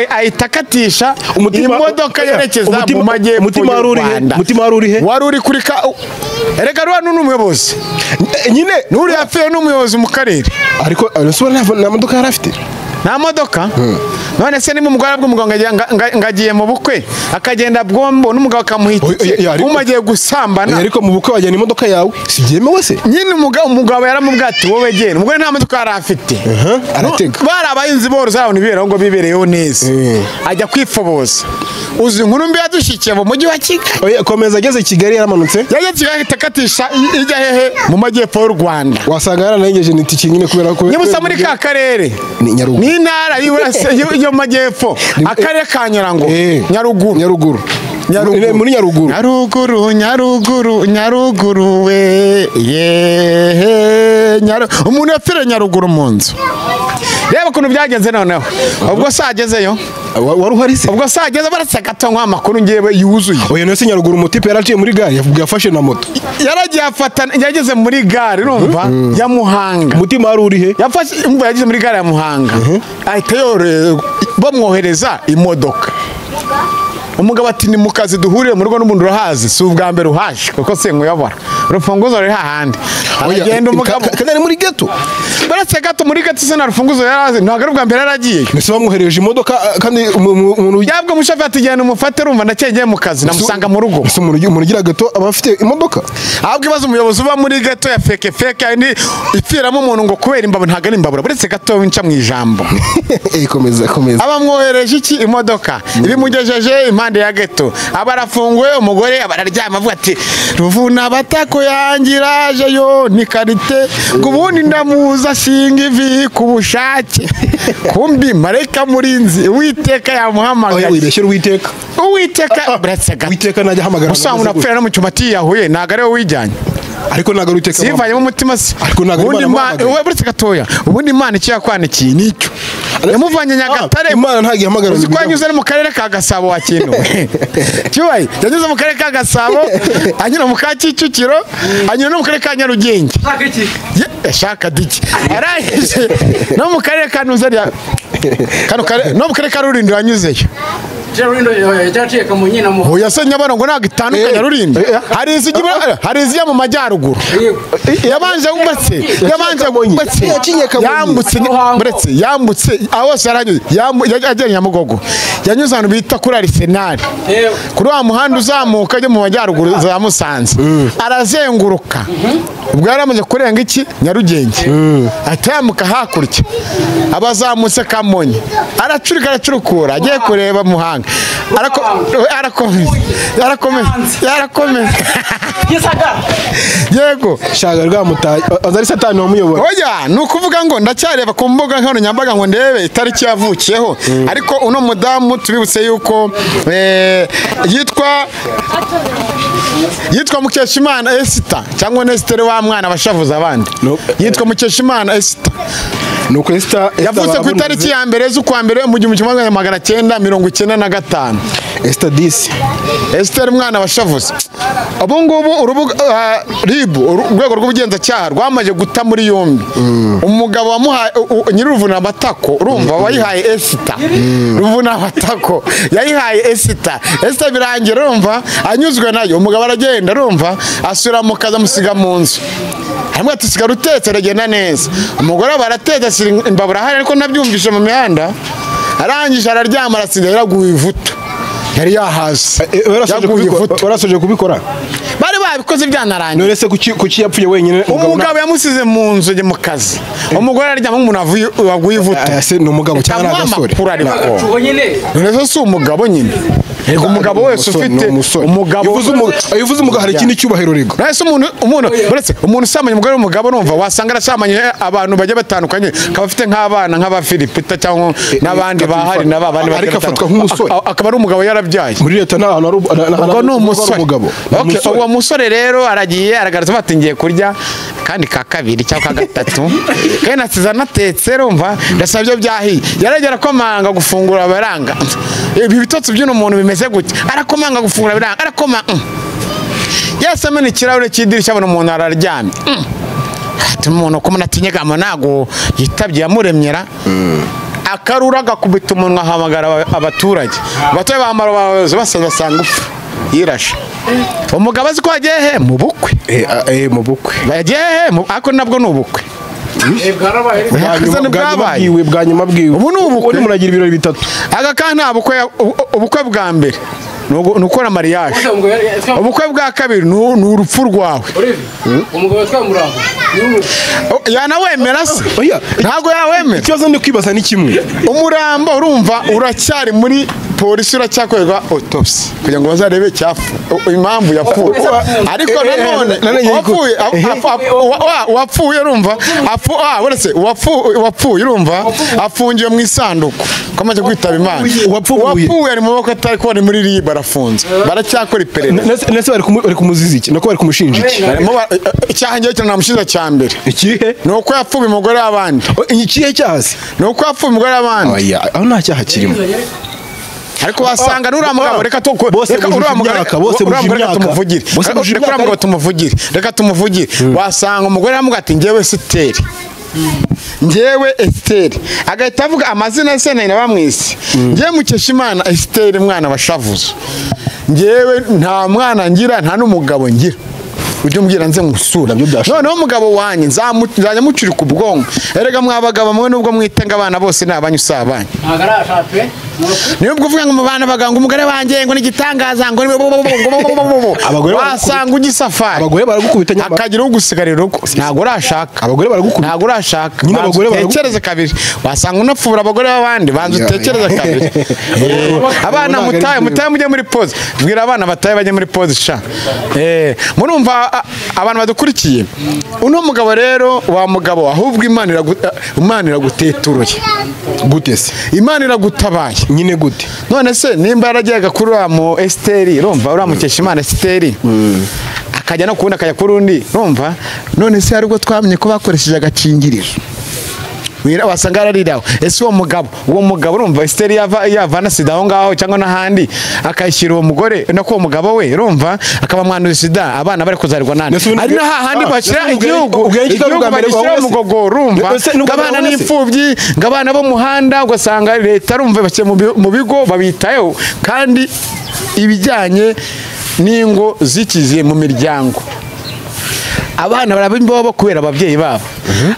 ahita akatisha imodoka yerekeza mu majyepfo Umutima y'u wari uri he? Rwanda. Umutima wari uri he? Wari uri kuri ka, erega ruriya ni umuyobozi. Nyine. N'uriya yapfuye ni umuyobozi mu karere. Ariko arasubira nta modoka yari afite. Nta modoka? None se niba umugore bw'umugabo ngo agiye mu bukwe, akagenda bwombo n'umugabo akamuha itike, Oya, umwe agiye gusambana. Ariko mu bukwe wajyana imodoka yawe si byemewe se? Nyine umugabo yaramubwiye ati: "Wowe genda." Umugore nta modoka yari afite. Aratega. Bari abahinzi borozi, abantu biberaho ngo bibereyeho neza. Ajya kwifoboza. Uzi inkuru mbi yadushyikiye mu mujyi wa Kigali? Oya, komeza. Ageze i Kigali yaramanutse. Yageze Kigali, ahita akatisha ijya hehe? Mu majyepfo y'u Rwanda. Wasanga yaranarengeje n'itike nyine kubera ko Nyabusa muri ka karere. Ni Nyaruguru. Ni intara yo mu majyepfo, akarere ka Nyarango. Nyaruguru. Nyaruguru. Nyaruguru. Muri Nyaruguru. Nyaruguru, Nyaruguru, Nyaruguru we yehe. Umuntu yapfiriye Nyaruguru mu nzu. Reba ukuntu byagenze. Noneho ubwo se agezeyo? Wari uhari se? Ubwo se ageze, baretse gato nk'aho amakuru ngewe yuzuye. Oya, none se Nyaruguru umutipe yaraciye muri gare, yafashe na moto? Yaragiye afata, yageze muri gare, urumva, ya Muhanga. Umutima wari uri he? Yafashe, umva, yageze muri gare ya Muhanga, ahita bamwohereza imodoka. Umugabo ati: "Ni mu kazi, duhuriye mu rugo n'ubundi urahazi, si ubwa mbere uhaje kuko sinkuyobora, urufunguzo ruri hahandi." Aragenda umugabo. Kandi ari muri geto. Baretse gato, muri gato se nta rufunguzo yari azi? Ntabwo ari ubwa mbere yaragiye. Mbese bamwohereje imodoka, kandi umuntu Yabwo umushoferi ati: "Genda umufate, urumva ndacyegeye mu kazi, namusanga mu rugo." Ese umuntu ugira gato aba afite imodoka? Ahubwo ibaze umuyobozi uba muri gato ya feke feke ni ipfiramo umuntu ngo kubera imbabura. Ntabwo ari imbabura, buretse gato winca mu ijambo. Komeza, komeza. Abamwohereje iki? Imodoka ibimugejeje impande ya geto, aba arafunguye. Umugore aba araryama, avuga ati: "Ruvuna abatako yangiraje yo ni karite, ngo ubundi ndamuza ashinga ivi ku bushake." Kumbi marayika murinzi Uwiteka Oya, yamuhamagaye. wibeshyera Uwiteka. Uwiteka, buretse gato. Uwiteka najya ahamagara. Usanga umuntu apfira no mu cyuma atiyahuye, ntabwo ari we wijyanye. Ariko ntabwo ari Uwiteka. Sivanyemo umutima se? Ariko ntabwo ari Ubundi Imana yamuhamagaye. We, buretse gatoya, ubundi Imana icyo yakwanikiye nicyo yamuvanye Nyagatare. Ah, Imana ntabwo ihamagara. Uzi ko yanyuze no mu karere ka Gasabo? Wa kintu cyubayi, yanyuze mu karere ka Gasabo, anyura mu ka Kicukiro, anyura no mu karere ka Nyarugenge. Shaka diki, arangije no mu karere ka Nuzariya kano no mu karere ka Rulindo yanyuzeyo. Oya se Nyabarongo ntabwo itandukanye Rulindo. Hari izijya mu majyaruguru. Yabanje wubatse, yambutse buretse, yambutse aho hose yaranyuze, yagera Nyamugogo. Yanyuze ahantu bita kuri Arsenal. Kuri wa muhanda uzamuka ujya mu majyaruguru za Musanze. Arazenguruka. Ubwo yaramaze kurenga iki Nyarugenge. Atambuka hakurya. Abazamutse Kamonyi. Aracurika aracurukura agiye kureba Muhanga. Arakomeza. Yego. Shaga rwamutaye. Azari satani wamuyobora. Oya, nukuvuga ngo ndacyareba ku mbuga nkoranyambaga ngo ndebe itariki yavukiyeho. Ariko uno mudamu tubibutse yuko yitwa Mukeshimana Esther cyangwa Nestere wa mwana bashavuza abandi. Yitwa Mukeshimana Esther. Nuko Esther yavutse ku itariki ya mbere z'ukwa mbere mu 1995. Esther disi. Esther mwana washavuze. Ubu ngubu urubuga RIB urwego rw'ubugenzacyaha rwamaje guta muri yombi umugabo wamuhaye nyir'uruvuna amatako, urumva wayihaye Esther. Ruvuna amatako yayihaye Esther. Esther birangira urumva anyuzwe nayo, umugabo aragenda urumva asura mu kaza amusiga mu nzu. Hamwe ati sigara utetse aragenda neza. Umugore baratetse asira imbabura hari ariko nabyumvise mu mihanda. Arangije araryama arasinda yaraguye ivutu. Yari yahaze. Warasoje kubikora. Bari babikoze byanarangiye. None se kuki yapfuye wenyine? Umugabo yamusize mu nzu mu kazi. Umugore aryama nk'umuntu waguye ivutu. Ese ni umugabo cyangwa ari agasore? None se si umugabo nyine? Yego umugabo wese ufite umugabo. Uvuze umugabo hari ikindi cyubahiro rego. None se umuntu uretse umuntu usamanye umugore w'umugabo numva wasanga arasamanye abantu bajya batandukanye akaba afite nk'abana nk'aba Philipita cyangwa n'abandi bahari n'abandi ariko afatwa nk'umusore. Akaba ari umugabo yarabyaye. Muri leta nta hantu ari umugabo. Uwo musore rero aragiye aragarutse bati ngiye kurya kandi ka kabiri cyangwa ka gatatu. Kandi nasize anatetse urumva ndasabye byahiye. Yaragera komanga gufungura baranga. Ibi bitotsi by'uno muntu bimeze gute? Arakomanga gufungura biranga. Arakoma. Yese amena ikirahure cy'idirishya abona umuntu araryamye. Ati umuntu ko munatinyegama nago yitabye yamuremyera. Akarura gakubita umunwa ahamagara abaturage. Abaturage bahamara abayobozi basanga upfa. Yirashe. Umugabo azi ko yagiye he mu bukwe. Mu bukwe. Yagiye he ariko nabwo ni ubukwe. Bwa nyuma bwiwe. Ubu ni ubukwe. Muragira ibirori bitatu. Aga kandi nta bukwe, ubukwe bwa mbere ni ukora mariage. Ubukwe bwa kabiri ni urupfu rwawe. Umugabo twamuraho. Yanawemera se? Ntabwo yawemera. Ikibazo ndi kwibaza ni kimwe. Umurambo urumva uracyari muri polisi uracyakorerwa autopsy kugira ngo bazarebe impamvu yapfuye. Ariko nanone uwapfuye urumva uwapfuye urumva afungiwe mu isanduku komaze kwitaba Imana. Uwapfuye ari mu maboko atari kubona muri RIB arafunze. Baracyakora iperereza. Nese bari kumuziza iki? Nako bari kumushinja iki? Icyaha ngiye namushinja cya mbere. Ikihe? Ni uko yapfuye umugore w'abandi. Ikihe cyaha se? Ni uko yapfuye umugore w'abandi. Oya, aho nta cyaha kirimo. Ariko wasanga nuriya mugabo reka tumuvugire. Reka tumuvugire. Wasanga umugore amuga ati njyewe Esiteri. Njyewe Esiteri. Agahita avuga amazina ye na bamwise. Njyewe Mukeshimana Esiteri mwana washavuze. Njyewe nta mwana ngira nta n'umugabo ngira. Ujye umbwira nze ngusura. Noneho umugabo wanjye nzajya mucurika ubwonko. Erega mwabagabo mwe nubwo mwitenga abana bose ni abanyu si abanyu. Niyo ubwo uvuga ngo mu bana baganga umugore wanjye ngo ni igitangaza ngo wasanga ugisafari. Abagore baragukubita nyamara. Akagira ugusigarira urugo. Ntabwo urashaka. Abagore baragukubita. Ntabwo urashaka. Nyine abagore baragukubita. Tekereza kabiri. Wasanga unapfubura abagore b'abandi banza utekereza kabiri. Abana mutaye mujye muri pause. Bwira abana bataye bajye muri pause sha. Murumva abantu badukurikiye. Uno mugabo rero wa mugabo ahubwo Imana iraguteturuye. Gute se? Imana iragutabaye. Nyine gute? None se nimba yarajyaga kuri uriya mu Esiteri urumva uriya Mukeshimana Esiteri akajya no kundi akajya kuri undi urumva none se hari ubwo twamenye ko bakoresheje agakingirizo. Wasanga yarariraho. Ese uwo mugabo urumva Esther yavana sida aho ngaho cyangwa n'ahandi akayishyira uwo mugore no ko mugabo we urumva akaba mwanduye sida abana bari kuzarirwa nande ari na hahandi bashyira igihugu bagishyira umugogo urumva abana n'imfubyi ngabana bo muhanda ugasanga leta urumva bashyira mu bigo babitayeho kandi ibijyanye n'ingo zikiziye mu miryango abana baraba imbobo kubera ababyeyi babo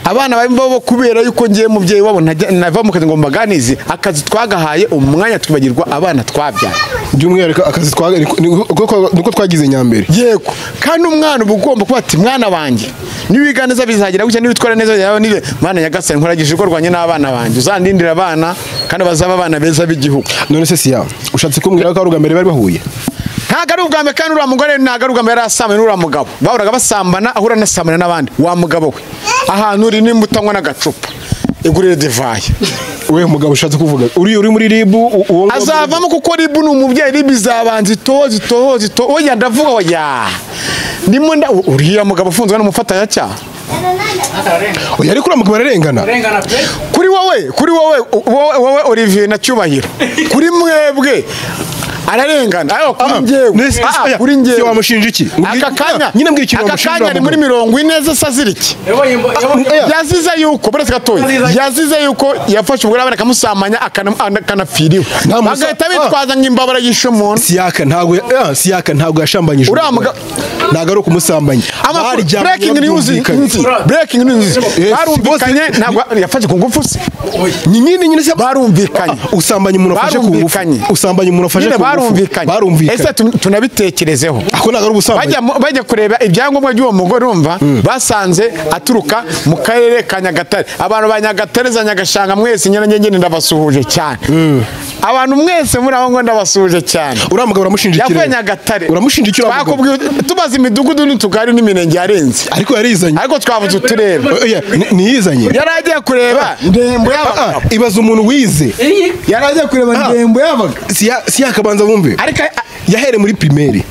abana baraba imbobo kubera yuko ngiye mubyeyi wabo nava mu kazi ngo mbaganize akazi twagahaye umwanya twibagirwa abana twabyaye by'umwihariko akazi nuko twagize nyambere yego kandi umwana uba ugomba kuba ati mwana wanjye niwiga neza bizagira gutya niwitwara neza yawe nibe mwana nyagasani nkuragije urugo rwanjye n'abana banjye uzandindira abana kandi bazaba abana beza b'igihugu none se siya ushatse kumbwira ko ari ubwa mbere bari bahuye ntago ari ubwa mbere kandi uriya mugore ntago ari ubwa mbere yari asambana n'uriya mugabo bahoraga basambana ahura anasambana n'abandi wa mugabo we ahantu uri nimba utanywa n'agacupa igurire divayi we mugabo ushatse kuvuga uri muri ribu uwo azavamo kuko ribu ni umubyeyi ribu izabanza itoho oya ndavuga oya ndimo uriya mugabo ufunzwe n'umufatanyacyaha oya ariko uriya mugabo ararengana kuri wowe Olivier na Cyubahiro kuri mwebwe ararengana ayo kuri njyewe wamushinja iki aka kanya nyine mbwira ikintu aka kanya ari muri 40 zose aziriki yazize yuko buretse gatoya yazize yuko yafashe umugore abana akamusamanya akanapfiriwe bagahita bitwaza ngo imbabara yishe umuntu siyaka ntabwo yashambanyije ntabwo ari ukumusambanya breaking news barumvikanye ntabwo yafashe ku ngufu se nyine se barumvikanye usambanya umuntu afashe ku ngufu usambanya umuntu afashe ku ngufu barumvikanye ese tunabitekerezeho ako ntabwo ari ubusambanyi bajya kureba ibyangombwa by'uwo mugore urumva basanze aturuka mu karere ka Nyagatare abantu ba Nyagatare za Nyagashanga mwese nyine ndabasuhuje cyane abantu mwese muri aho ngo ndabasuhuje cyane uriya mugabo uramushinja iki yavuye Nyagatare uramushinja iki uriya mugabo tubaze imidugudu n'utugari n'imirenge yarenze ariko yarizanye ariko twavuze uturere niyizanye yari agiye kureba ndembo y'abagabo ibaza umuntu wize yari agiye kureba ndembo y'abagabo si yakabanza bumve ariko yahereye muri primaire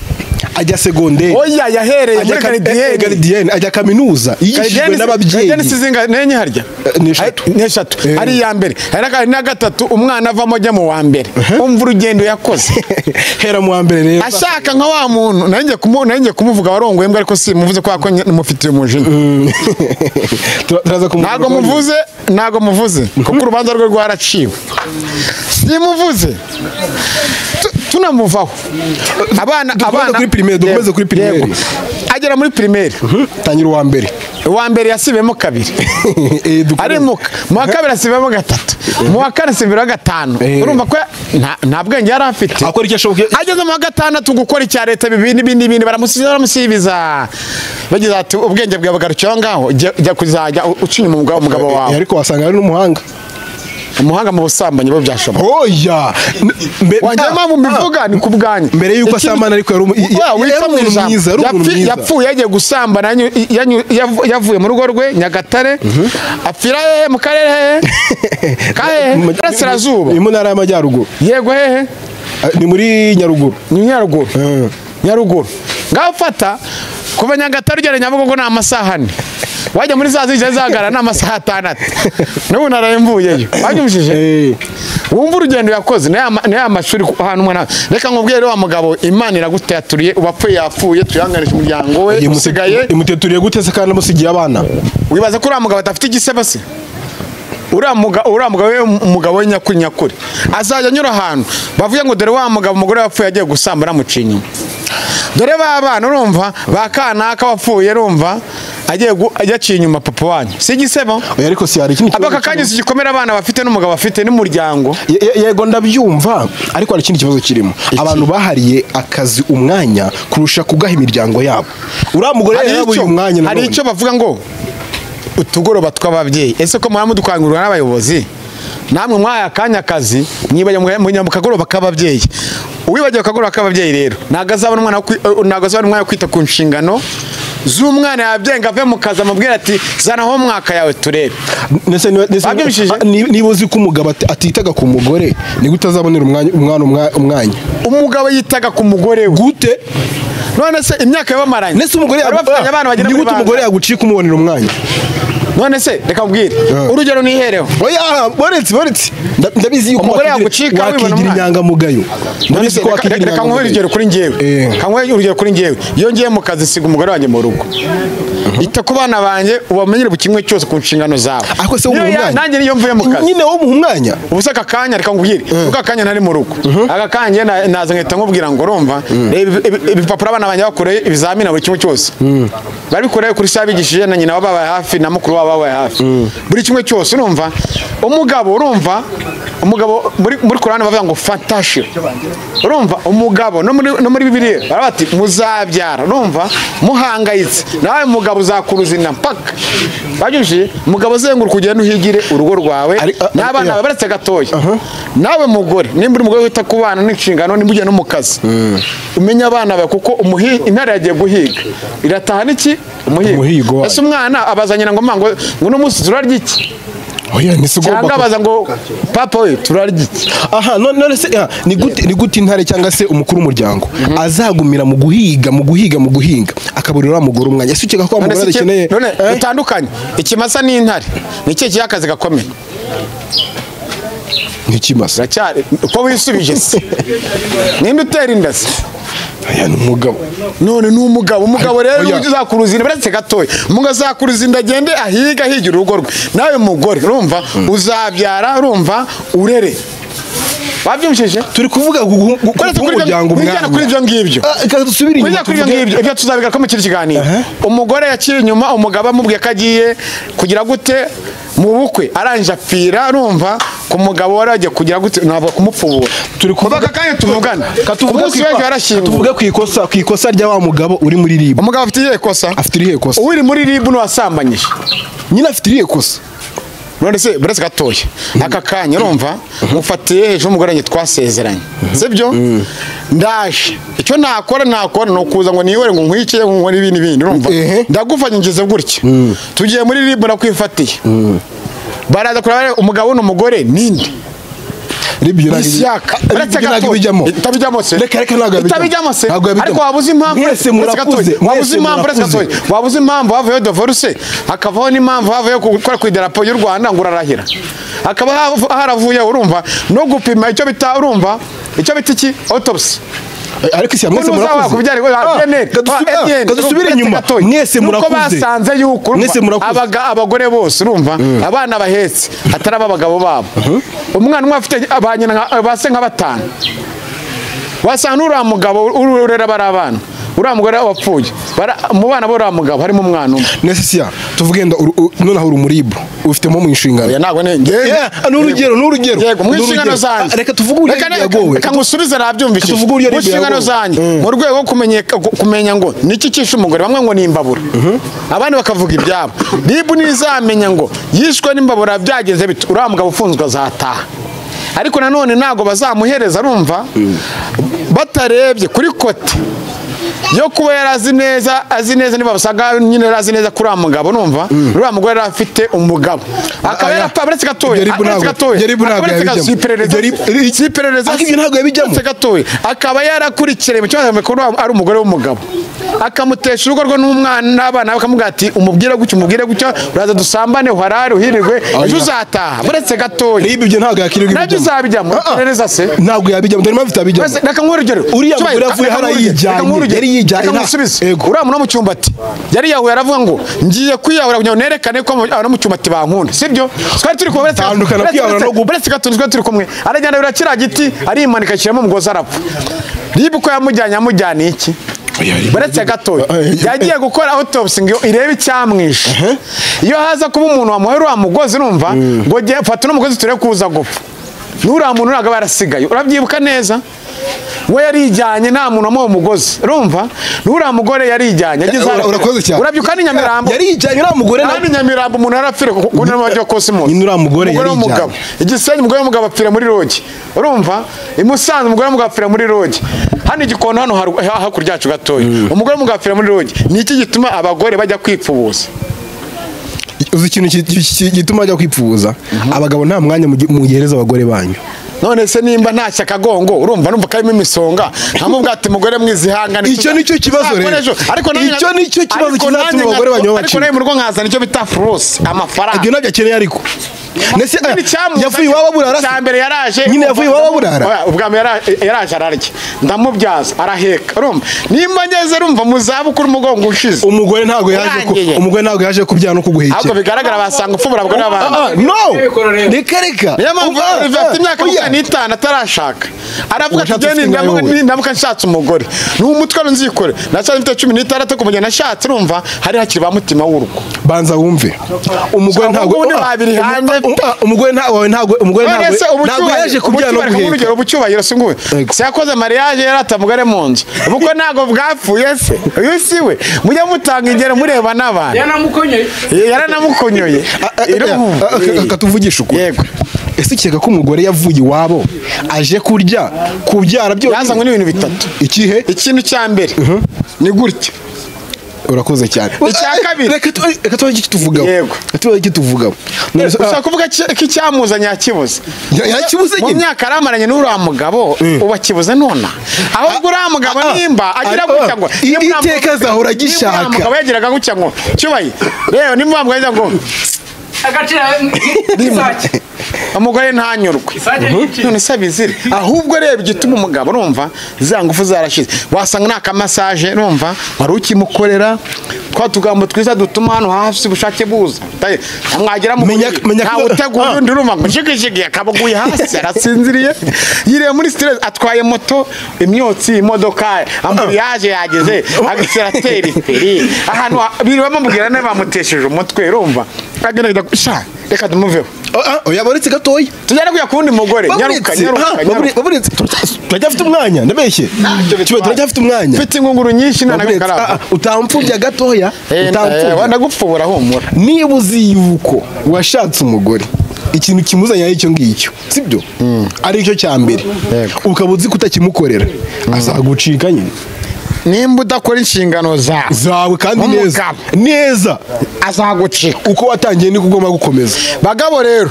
ajya secondaire oya yahereye muri gardienne ajya kaminuza yigishijwe n'ababyeyi gardienne sizinga nenye harya ni eshatu ari iya mbere hari na gatatu umwana avamo ajya mu wa mbere umva urugendo yakoze hera mu wa mbere rero ashaka nka wa muntu nanjye kumuvuga warongoye mbwa ariko si muvuze ko mufitiye umujinya ntago muvuze kuko urubanza rwe rwaraciwe simuvuze tunamuvaho abana kuri primaire dukomeze kuri primaire agera muri primaire tangira uwa mbere uwa mbere yasibemo kabiri arimuka mu wa kabiri asibemo gatatu mu wa kane asibemo gatanu urumva ko nta bwenge yari afite akora icyo ashoboye ageze mu wa gatandatu gukora icya leta bibiri n'ibindi n'ibindi baramusibiza bagize ati ubwenge bwawe bugarukiye aho ngaho jya kuzajya uca inyuma umugabo wawe ariko wasanga ari n'umuhanga umuhanga mu busambanyi bo byashoboka oya wanjye mpamvu mbivuga ni kubwanyu mbere yuko asambana ariko yari umuntu mwiza yapfuye yagiye gusambana yavuye mu rugo rwe Nyagatare apfira hehe mu karere hehe kahehe Burasirazuba ni mu ntara y'Amajyaruguru yego hehe ni muri Nyaruguru ni Nyaruguru Nyaruguru ngaho fata kuva Nyagatare ugera Nyabugogo ni amasaha ane wajya muri za zijya zagara ni amasaha atandatu n'ubu narayimvuyeyo wanyumvishije wumva urugendo yakoze n'aya mashuri ahantu umwana reka nkubwire wa mugabo Imana iraguteturiye uwapfuye yapfuye tuyanganisha umuryango we usigaye imuteturiye gute se kandi amusigiye abana wibaza ko uriya mugabo adafite igisebo se uriya mugabo we umugabo we nyakuri nyakuri azajya anyura ahantu bavuye ngo dore wa mugabo umugore wapfuye agiye gusambana amuciye inyuma dore ba bana urumva ba kanaka wapfuye urumva agiye yaciye inyuma papa wanyu si igisebo oya ariko si hari ikindi aka kanya si gikomera abana bafite n'umugabo bafite n'umuryango yego ndabyumva ariko hari ikindi kibazo kirimo abantu bahariye akazi umwanya kurusha kugaha imiryango yabo uriya mugore yarabuye umwanya hari icyo bavuga ngo utugoroba tw'ababyeyi ese ko muhora mudukangurira n'abayobozi namwe mwahaye akanya akazi mwibajya mu kagoroba k'ababyeyi uwibagiwe akagoroba k'ababyeyi rero ntabwo azabona umwanya wo kwita ku nshingano z'umwana yabyenga ave mu kazi amubwira ati zana aho mwaka yawe turebe niba uzi ko umugabo atitaga ku mugore ni gute azabonera umwana umwanya umugabo yitaga ku mugore we gute none se imyaka yabamaranye nese umugore ni gute umugore yagucika umubonera umwanya None se reka mbwire urugero nihereho. Oya, boretse ndabizi yuko umugore yagucika wakigira inyangamugayo. Ndabizi ko wakigira. Reka nkuhe urugero kuri njyewe. Reka nkuhe urugero kuri njyewe. Iyo ngiye mu kazi siga umugore wanjye mu rugo. Ita ku bana banjye ubamenyere buri kimwe cyose ku nshingano zawe. Ariko se umuha umwanya? Nanjye niyo mvuye mu kazi. Nyine wowe umuha umwanya? Ubu se aka kanya reka nkubwire. Kuko aka kanya ntari mu rugo. Aka kanya naza nkahita nkubwira ngo urumva ibipapuro abana banjye bakoreye ibizamini buri kimwe cyose. Babikoreye kuri se abigishije na nyina wababaye hafi na mukuru wabo babaye hafi. Buri kimwe cyose urumva umugabo urumva umugabo muri Korani bavuga ngo fantashe. Urumva umugabo no muri Bibiliya baravuga bati muzabyara urumva muhangayitse nawe mugabo uzakuruza inda mpaka. Babyumvise umugabo azenguruka ugenda uhigire urugo rwawe n'abana bawe baretse gatoya. Nawe mugore nimba uri umugore wita ku bana n'inshingano nimba ugiye no mu kazi umenye abana bawe kuko intare yagiye guhiga irataha n'iki umuhigo. Ese umwana abazanyira ngo mango ngo no munsi turarya iki? Oya nisigomba cyangwa abaza ngo papa we turarya iki? Aha none se ni gute intare cyangwa se umukuru w'umuryango azagumira mu guhiga mu guhiga mu guhinga akaburira mugore umwanya? Ese ukeka ko umugore akeneye none utandukanye ikimasa n'intare ni ikihe cyakazi gakomeye? Nk'ikimasa uracyari ko wisubije se ninde utera inda se? Aya ni umugabo. None ni umugabo. Umugabo rero uzakuruza inda baretse gatoya. Umugabo azakuruza inda agende ahiga higira urugo rwe. Nawe mugore urumva uzabyara urumva urere. Babyumvishije? Turi kuvuga umuryango umwana. Kuri ibyo ngibyo. Dusubire inyuma. Kuri ibyo ngibyo ibyo tuzabigaruka mu kindi kiganiro. Umugore yaciye inyuma umugabo amubwiye ko agiye kugira gute mu bukwe arangije apfira urumva ku mugabo wari agiye kugira gute ntabwo kumupfubura. Turi kuvuga kanya tuvugana. Tuvuge ku ikosa rya wa mugabo uri muri RIB. Umugabo afite irihe kosa? Afite irihe kosa? Uri muri RIB n'uwasambanyije. Nyine afite irihe kosa? None se buretse gatoya aka kanya urumva mufatiye hejuru umugore wanjye twasezeranye sibyo? Ndaje icyo nakora ni ukuza ngo nihore ngo nkwikiye ngo nkore ibindi bindi urumva ndagufanya ngeze gutya tugiye muri RIB nakwifatiye baraza kureba umugabo n'umugore ninde itabijyamo se itabijyamo se ariko wabuze impamvu wabuze impamvu havuyeho divorce hakavaho n'impamvu havuyeho gukora ku idarapo y'u Rwanda ngo urarahira hakaba haravuyeho urumva no gupima icyo bita urumva icyo bita iki autopsy. Ariko isi mwese murakuze kadusubire inyuma mwese murakuze basanze yuko abagore bose urumva abana bahetse atari abagabo babo umwana umwe afite abanyina base nka batanu wasanga uriya mugabo urera bari abana uriya mugore wapfuye mu bana bo uriya mugabo harimo umwana umwe. Nese tuvuge nonaho uri umuribu ufitemo mu nshingano. Ntabwo ni n'urugero n'urugero yego mu nshingano zanjye reka tuvuge uburyo yagowe reka ngusubize nabyumvishije tuvuge uburyo mu nshingano zanjye mu rwego rwo kumenya ngo niki cyishe umugore bamwe ngo ni imbabura abandi bakavuga ibyabo RIB nizamenya ngo yishwe n'imbabura byagenze bite uriya mugabo ufunzwe azataha. Ariko nanone ntago bazamuhereza arumva batarebye kuri kote yo kuba yarazi neza azi neza niba basaga nyine yarazi neza kuri mugabo numva uriya mugore yari afite umugabo akaba yarapfa buretse gatoya gatoya akaba yarakurikiranye mu kibazo ko ari umugore w'umugabo akamutesha urugo rwe n'umwana n'abana bakamubwira ati umubwire gutya umubwire gutya uraza dusambane uharare uhirirwe ejo uzataha buretse gatoya niba ibyo ntabwo yakirirwa nabyo uzabijyamo iperereza se ntabwo yabijyamo dore impamvu itabijyamo reka nguhe urugero uriya mugore avuye hariya yari yijyanye uriya muntu wo mu cyumbati yari yahuye aravuga ngo ngiye kwiyahura kugira ngo nerekane ko abantu mu cyumbati bankunda sibyo twari turi kumwe buretse gato twari turi kumwe aragenda bira kiriya giti arimanika ashyiramo umugozi arapfa ribu ko yamujyanye amujyana iki buretse gatoya yagiye gukora autopsy ngo irebe icyamwishe iyo haza kuba umuntu wamuhaye uriya mugozi urumva ngo fata uno mugozi turebe kuza gupfa n'uriya muntu ntabwo aba yarasigaye urabyibuka neza we yarijyanye nta muntu wamuha umugozi urumva n'uriya mugore yarijyanye urakoze cyane urabyuka ni Nyamirambo yarijyanye uriya mugore ni Nyamirambo umuntu yarapfira kuko ni mujyi wa Cosmos nyine uriya mugore yarijyanye Igisenyi umugore w'umugabo apfira muri rogi urumva i Musanze umugore w'umugabo apfira muri rogi hano Igikondo hano hakurya yacu gatoya umugore w'umugabo apfira muri rogi ni iki gituma abagore bajya kwipfubuza uzi ikintu gituma bajya kwipfubuza abagabo nta mwanya mugihereza abagore banyu None se nimba nta cyakagongo urumva numva karimo imisonga nkamubwira ati mugore mwizihangane. Icyo nicyo kibazo rero. Ariko icyo nicyo kibazo kizatuma abagore banyu babacika. Ariko nawe mu rugo nkazana icyo bita furose amafaranga. Ibyo nabyo akeneye ariko. Nese yavuye iwabo burara. Cya mbere yaraje. Nyine yavuye iwabo burara. Ubwa mbere yaraje ararya. Ndamubyaza araheka. Urumva nimba ngeze urumva mu zabukuru umugongo ushize. Umugore ntago yaje ko umugore ntago yaje kubyara no kuguhekera. Ahubwo bigaragara basanga upfubura abagore b'abandi. No. Reka reka. Niyo mpamvu afite imyaka 25 atarashaka. Aravuga ati jye ndamuka nshatse umugore. Ni umutwaro nzikore. Nashatse mfite 16 kumugena nashatse urumva hari hakiri ba mutima w'urugo. Banza wumve. Umugore ntago umugore ntago ntago umugore ntago yaje kubyara no guheka. Ubucyubahiro singuwe. Se yakoze mariage yaratamugare mu nzu. Ubukwe ntago bwapfuye se. Uyu siwe. Mujya mutanga ingero mureba n'abantu. Yaranamukonyoye. Yaranamukonyoye. Katuvugisha ukuri. Yego. Ese ikeka ko umugore yavuye iwabo aje kurya kubyara byo yazanywe n'ibintu bitatu. Ikihe? Ikintu cya mbere ni gutya. Urakoze cyane. Icya kabiri reka tubaye iki tuvugaho. Yego. Tubaye iki tuvugaho. Ushaka kuvuga ko icyamuzanye yakibuze. Yakibuze nyine. Mu myaka aramaranye n'uriya mugabo ubakibuze nona. Ahubwo uriya mugabo nimba agira gutya ngo iteka azahora agishaka. Nimba mugabo yagiraga gutya ngo cyubaye. Rero nimba mugabo ngo agacira isake. Umugore ntanyurwe. None se bizire. Ahubwo reba igituma umugabo urumva za ngufu zarashize. Wasanga naka massage urumva wari ukimukorera twa tugambo twiza dutuma hano hafi bushake buza. Mwagera mu nta utegura undi urumva ngo jigijigi akabuguye hasi arasinziriye. Yiriye muri stress atwaye moto imyotsi imodoka ambuyaje yageze accelerateri feri ahantu biri bamubwira nawe bamutesheje umutwe urumva. Agenda sha reka tumuveho. Oya baretse gatoya. Tujyane kuya kundi mugore nyaruka nyaruka. Baburetse turacyafite umwanya ndabeshye. Turacyafite umwanya. Mfite ingunguru nyinshi nanagukaraba. Utampfubya gatoya. Utampfubya. Ndagupfubura humura. Niba uzi yuko washatse umugore ikintu kimuzanye ari icyo ngicyo sibyo ari icyo cya mbere ukaba uzi kutakimukorera azagucika nyine. Nimba udakora inshingano zawe kandi neza neza azagucika. Uko watangiye niko ugomba gukomeza. Bagabo rero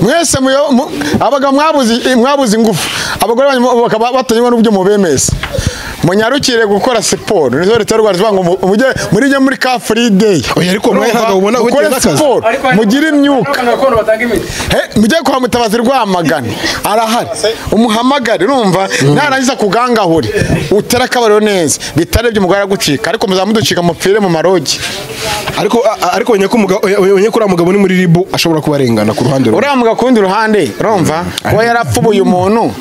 mwese abagabo mwabuze ingufu abagore banyu bakaba batanywa n'ubyo mubemeza munyarukire gukora siporo nizo leta y'u Rwanda ivuga ngo mujye muri jye muri Car Free Day. Oya ariko mwe ntabwo ubona gukora siporo mugire imyuka mujye kwa Mutabazi Rwamagana arahari umuhamagare urumva narangiza kugangahure utera akabariro neza bitarebye umugore agucika ariko muzamuducika mupfire mu marogi. Ariko ariko wenye ko umugabo wenye ko mugabo ni muri ribu ashobora kubarengana ku ruhande rumwe. Uriya mugabo kundi ruhande urumva ko yarapfubuye umuntu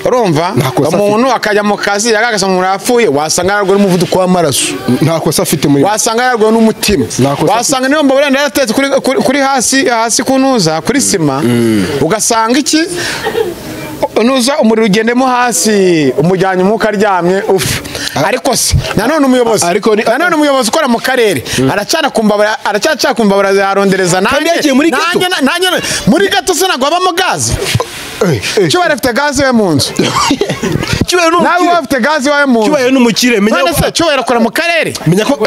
urumva umuntu akajya mu kazi yagagasa umuntu yapfuye wasanga yararwaye n'umuvuduko w'amaraso. Nta kosa afite muri wasanga yararwaye n'umutima. Wasanga niyo mbabura yaratetse kuri hasi hasi kunuza kuri sima ugasanga iki nuza umuriro ugendemo hasi umujyanye umwuka aryamye ufu. Ariko se nanone umuyobozi nanone umuyobozi ukora mu karere aracana kumbabara aracyaca kumbabara yarondereza nanjye muri gato nanjye muri gato se nagwa abamo gaze. Cyubahiro afite gaze we mu nzu. Cyubahiro nawe afite gaze we mu nzu. Cyubahiro n'umukire menya none se Cyubahiro akora mu karere menya ko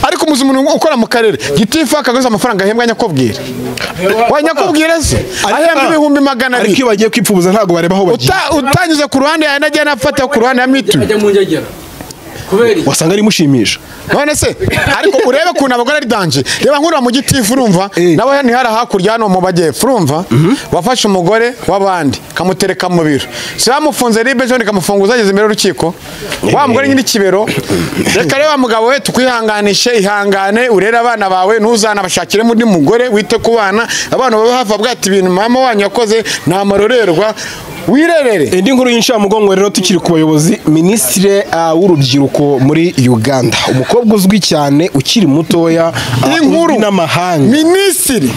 ariko umuzi umuntu ukora mu karere gitifu akaguza amafaranga ahembwa nyakubwira wa nyakubwira se ahembwa 200,000 ariko iyo bagiye kwipfubuza ntago bareba aho bagiye. Utanyuze ku ruhande yanagiye nafata ku ruhande ya mitu ajya mu njyagera kubera wasanga ari mushimisha. None se ariko urebe kuntu abagore ari danje. Reba nkura mu gitifu urumva nawe ni hara hakurya hano mu bajyepfo urumva wafashe umugore w'abandi kamutereka mu biro se bamufunze ribe John kamufunguza ageze imbere y'urukiko wa mugore nyine kibero. Reka reba mugabo we tukwihanganishe ihangane urere abana bawe ntuzana bashakire muri mugore wite ku bana abana babe hafa bwati ibintu mama wanyu yakoze nta marorerwa wirerere. Indi nkuru y'inshamugongo rero tukiri ku bayobozi ministre w'urubyiruko muri Uganda umukobwa uzwi cyane ukiri mutoya inkuru n'amahanga ministre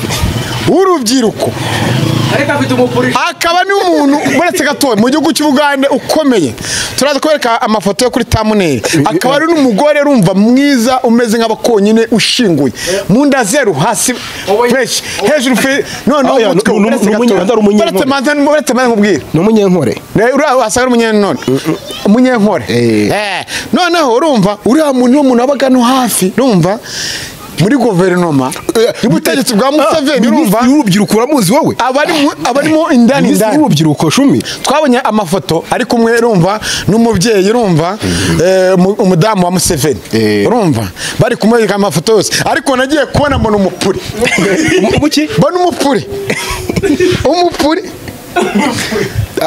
w'urubyiruko ariko afite umupurisha akaba n'umuntu buretse gatoya mu gihugu cy'Ubugande ukomeye. Turaza kubereka amafoto yo kuri thumbnail. Akaba ari n'umugore rumva mwiza umeze nk'abakonyine ushinguye mu nda zeru hasi fresh hejuru none uretse manze nkubwire ni umunyenkore wasanga umunyenkore umunyenkore noneho urumva uriya muntu umuntu wabaga no hafi urumva Muri guverinoma y'ubutegetsi bwa Museveni, urumva, Minisitiri w'urubyiruko uramuzi wowe? Abarimo indani Minisitiri indani. w'urubyiruko, Shumi. Twabonye amafoto ari kumwe, urumva, n'umubyeyi, urumva, umudamu wa Museveni. Urumva, bari kumwereka amafoto yose, ariko nagiye kubona mbona umupuri. Umuki? Mbona umupuri, umupuri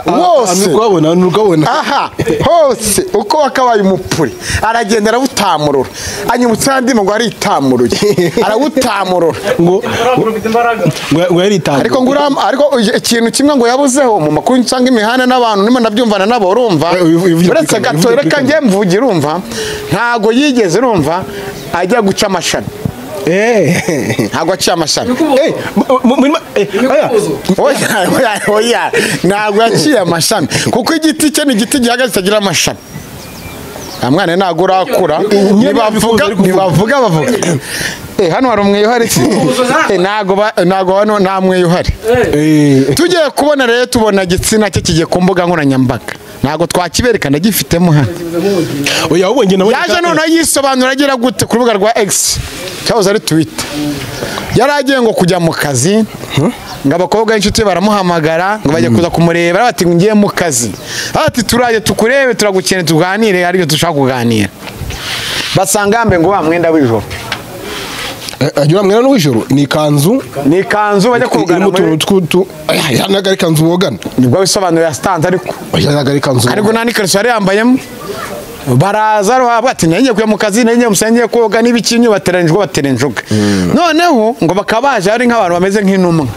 wose. Nurwabona, nurwabona. Aha hose uko wakabaye umupuri, aragenda arawutamurura, anyibutsa andi ngo aritamuruye, arawutamurura. Ngo Ufite imbaraga. ngo yaritanze. Ariko ngo ariko ikintu kimwe ngo yabuzeho mu makuru nsanga imihanda n'abantu ndimo ndabyumvana nabo, urumva, Ubivugira uretse kuri kamera, gato, ubivugira reka kuri njye mvuge, urumva, ntago yigeze, urumva, ajya guca amashami. Ntago aciye amashami. Aya. Oya, oya, oya, ntabwo yaciye amashami, kuko igiti cye ni igiti gihagaze kitagira amashami. Nta mwana, ntabwo urakura. Ntibavuga, ntibavuga, bavuga. Hano hari umweyo uhari se? Ntago hano nta mweyo uhari. Tugiye kubona rero, tubona igitsina cye kigiye ku mbuga nkoranyambaga, ntabwo twakiberekana, gifitemo hano. Oya, ahubwo njye nabonye Yaje noneho yisobanura agira gute ku rubuga rwa X, cyahoze ari Twitter. Yari agiye ngo kujya mu kazi, ngo abakobwa b'inshuti baramuhamagara ngo bajya kuza kumureba, bati ngiye mu kazi, ati turaje tukurebe, turagukeneye, tuganire, aribyo dushaka kuganira. Basanga yambaye ngo wa mwenda w'ijoro. Agira mwena n'uw'ijoro, ni ikanzu. Ni ikanzu bajya kogana. Irimo muri utuntu tw'utu. Aya ntabwo ari ikanzu wogana. Nibwo bisobanuro yastanze, ariko Oya, ntabwo ari ikanzu ariko wogana. nta n'ikariso yari yambayemo. Baraza bavuga ati ngiye kujya mu kazi, ngiye musenge koga n'ibikinyo, bateranijwe, batera injuga. Noneho ngo bakaba baje ari nk'abantu bameze nk'intumwa.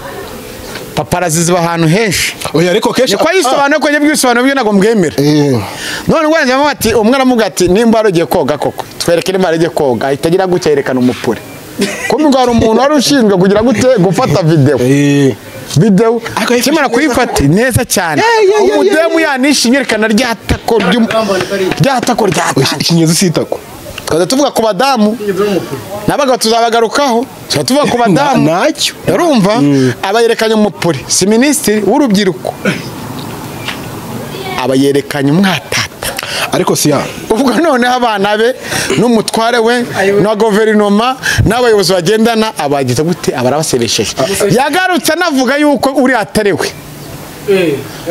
Paparazi ziba ahantu henshi. Oya, ariko kenshi Niko yisobanuye, ko njye bwisobanuro byo ntabwo mbwemera. None ngo njye ati umwe aramuga ati nimba wari ugiye koga koko twereke, nimba wari ugiye koga, ahita agira gutya yerekana umupure. Kumbe ngo hari umuntu wari ushinzwe kugira gute, gufata video. Video Ariko yifashe akimara neza. Kuyifata neza cyane. Umudemu yanishimye, yerekana rya tako rya tako ryatanze. Ikinyezi sitako. Tukaza tuvuga ku badamu n'abagabo, tuzabagarukaho, tuba tuvuga ku badamu. Ntacyo. Urumva, aba yerekanye umupuri, si minisitiri w'urubyiruko, aba yerekanye umwatata. Ariko siya Ubwo noneho abana be n'umutware we na guverinoma n'abayobozi bagendana abagize gute, aba arabasebesheje. Yagarutse anavuga yuko uri atari we.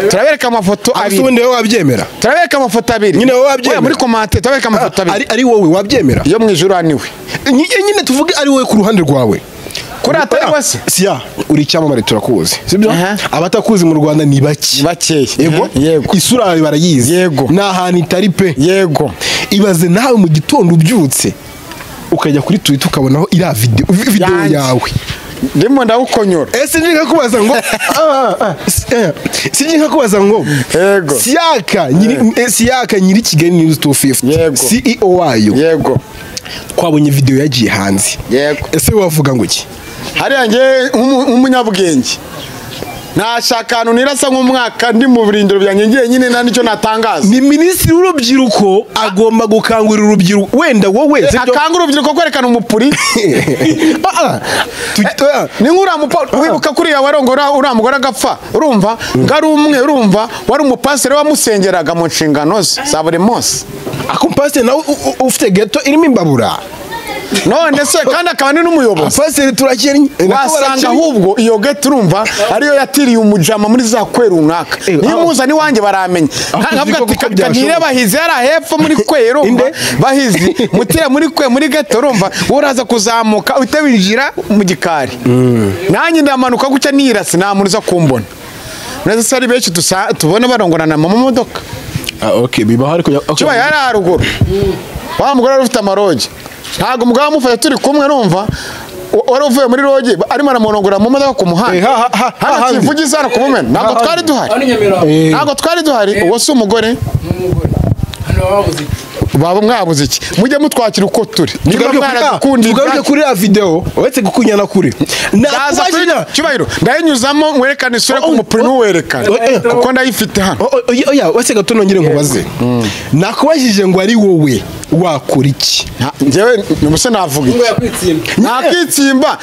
Turabereka amafoto Ese abiri. ubundi wowe wabyemera? Turabereka amafoto abiri. Nyine wowe wabyemera? Oya, muri commentaire turabereka amafoto abiri. Ari wowe wabyemera? Yo mu ijuru haniwe. Nyine tuvuge ari wowe ku ruhande rwawe. Kuri atari we se? Siya, uri icyamamare, turakuzi, sibyo? Aha. Abatakuzi mu Rwanda ni bake. Bakeya. Yego. Yego. Isura yawe barayizi. Yego. Ni ahantu itari pe. Yego. Ibaze nawe mu gitondo ubyutse ukajya kuri Twitter ukabonaho iriya video Yanjye. yawe. Ndimo ndawukonyora. Ese ni nka kubaza ngo si nka kubaza ngo Yego. Siyaka nyiri Kigali News 250, Yego. CEO wayo, Yego. twabonye video yagiye hanze. Yego. Ese wavuga ngo iki? Hariya njye nk'umunyabwenge nashaka ahantu nirasa nk'umwaka ndi mu birindiro byanjye ngiye nyine, nta nicyo natangaza. Ni minisitiri w'urubyiruko, agomba gukangurira urubyiruko, wenda wowe, sibyo? Akanga urubyiruko kwerekana umupuri? Ni nk'uriya wibuka kuriya warongora uriya mugore agapfa, urumva, ngo ari umwe, urumva, wari umupasiteri wamusengeraga mu nshingano ze za buri munsi. Ako pasiteri nawe ufite geto irimo imbabura. None se kandi akaba ni n'umuyobozi. Pasiteri turakennye. Wasanga ahubwo iyo geto, urumva, ariyo yatiriye umujama muri za kwe runaka. Niyo muzana iwanjye baramenya. Aho Nkavuga uzi ati ko byashoboka. kanire Bahizi yari hepfo muri kwe, urumva, Inde? Bahizi mutira muri kwe muri geto, urumva, wowe uraza kuzamuka uhita winjira mu gikari, nanjye ndamanuka gutya nirasi, nta muntu uza kumbona. Neza se ari benshi tubona barongorana mu modoka. Ah, okay, bibaho ariko Kiba yari haruguru wa mugore wari ufite amarogi, ntabwo umugabo amufata turi kumwe, numva wari uvuye muri rogi arimo aramurongora mu modoka ku muhanda. Ha, Hano handi. Kivugiza hano ku Mumena, ntabwo Ha, twari duhari. Hano i Nyamirambo. Ntabwo twari duhari. Uwo si umugore? N'umugore hano baba babuze iki? Baba mwabuze iki? Mujye mutwakira uko turi niba Tugaruke mwaradukundiye. tugaruke kuri ya video, uretse gukunyana kuri Ndaza kuri nakubajije. Cyubahiro, ndayinyuzamo mwerekane isura ku Oh, mupuri, oh, ntuwerekane oh, eh. kuko ndayifite hano. Oya, uretse gato nongere nkubaze. Nakubajije ngo ari wowe Wakora iki? Njyewe ubuse navuga iki? Nakitsimba.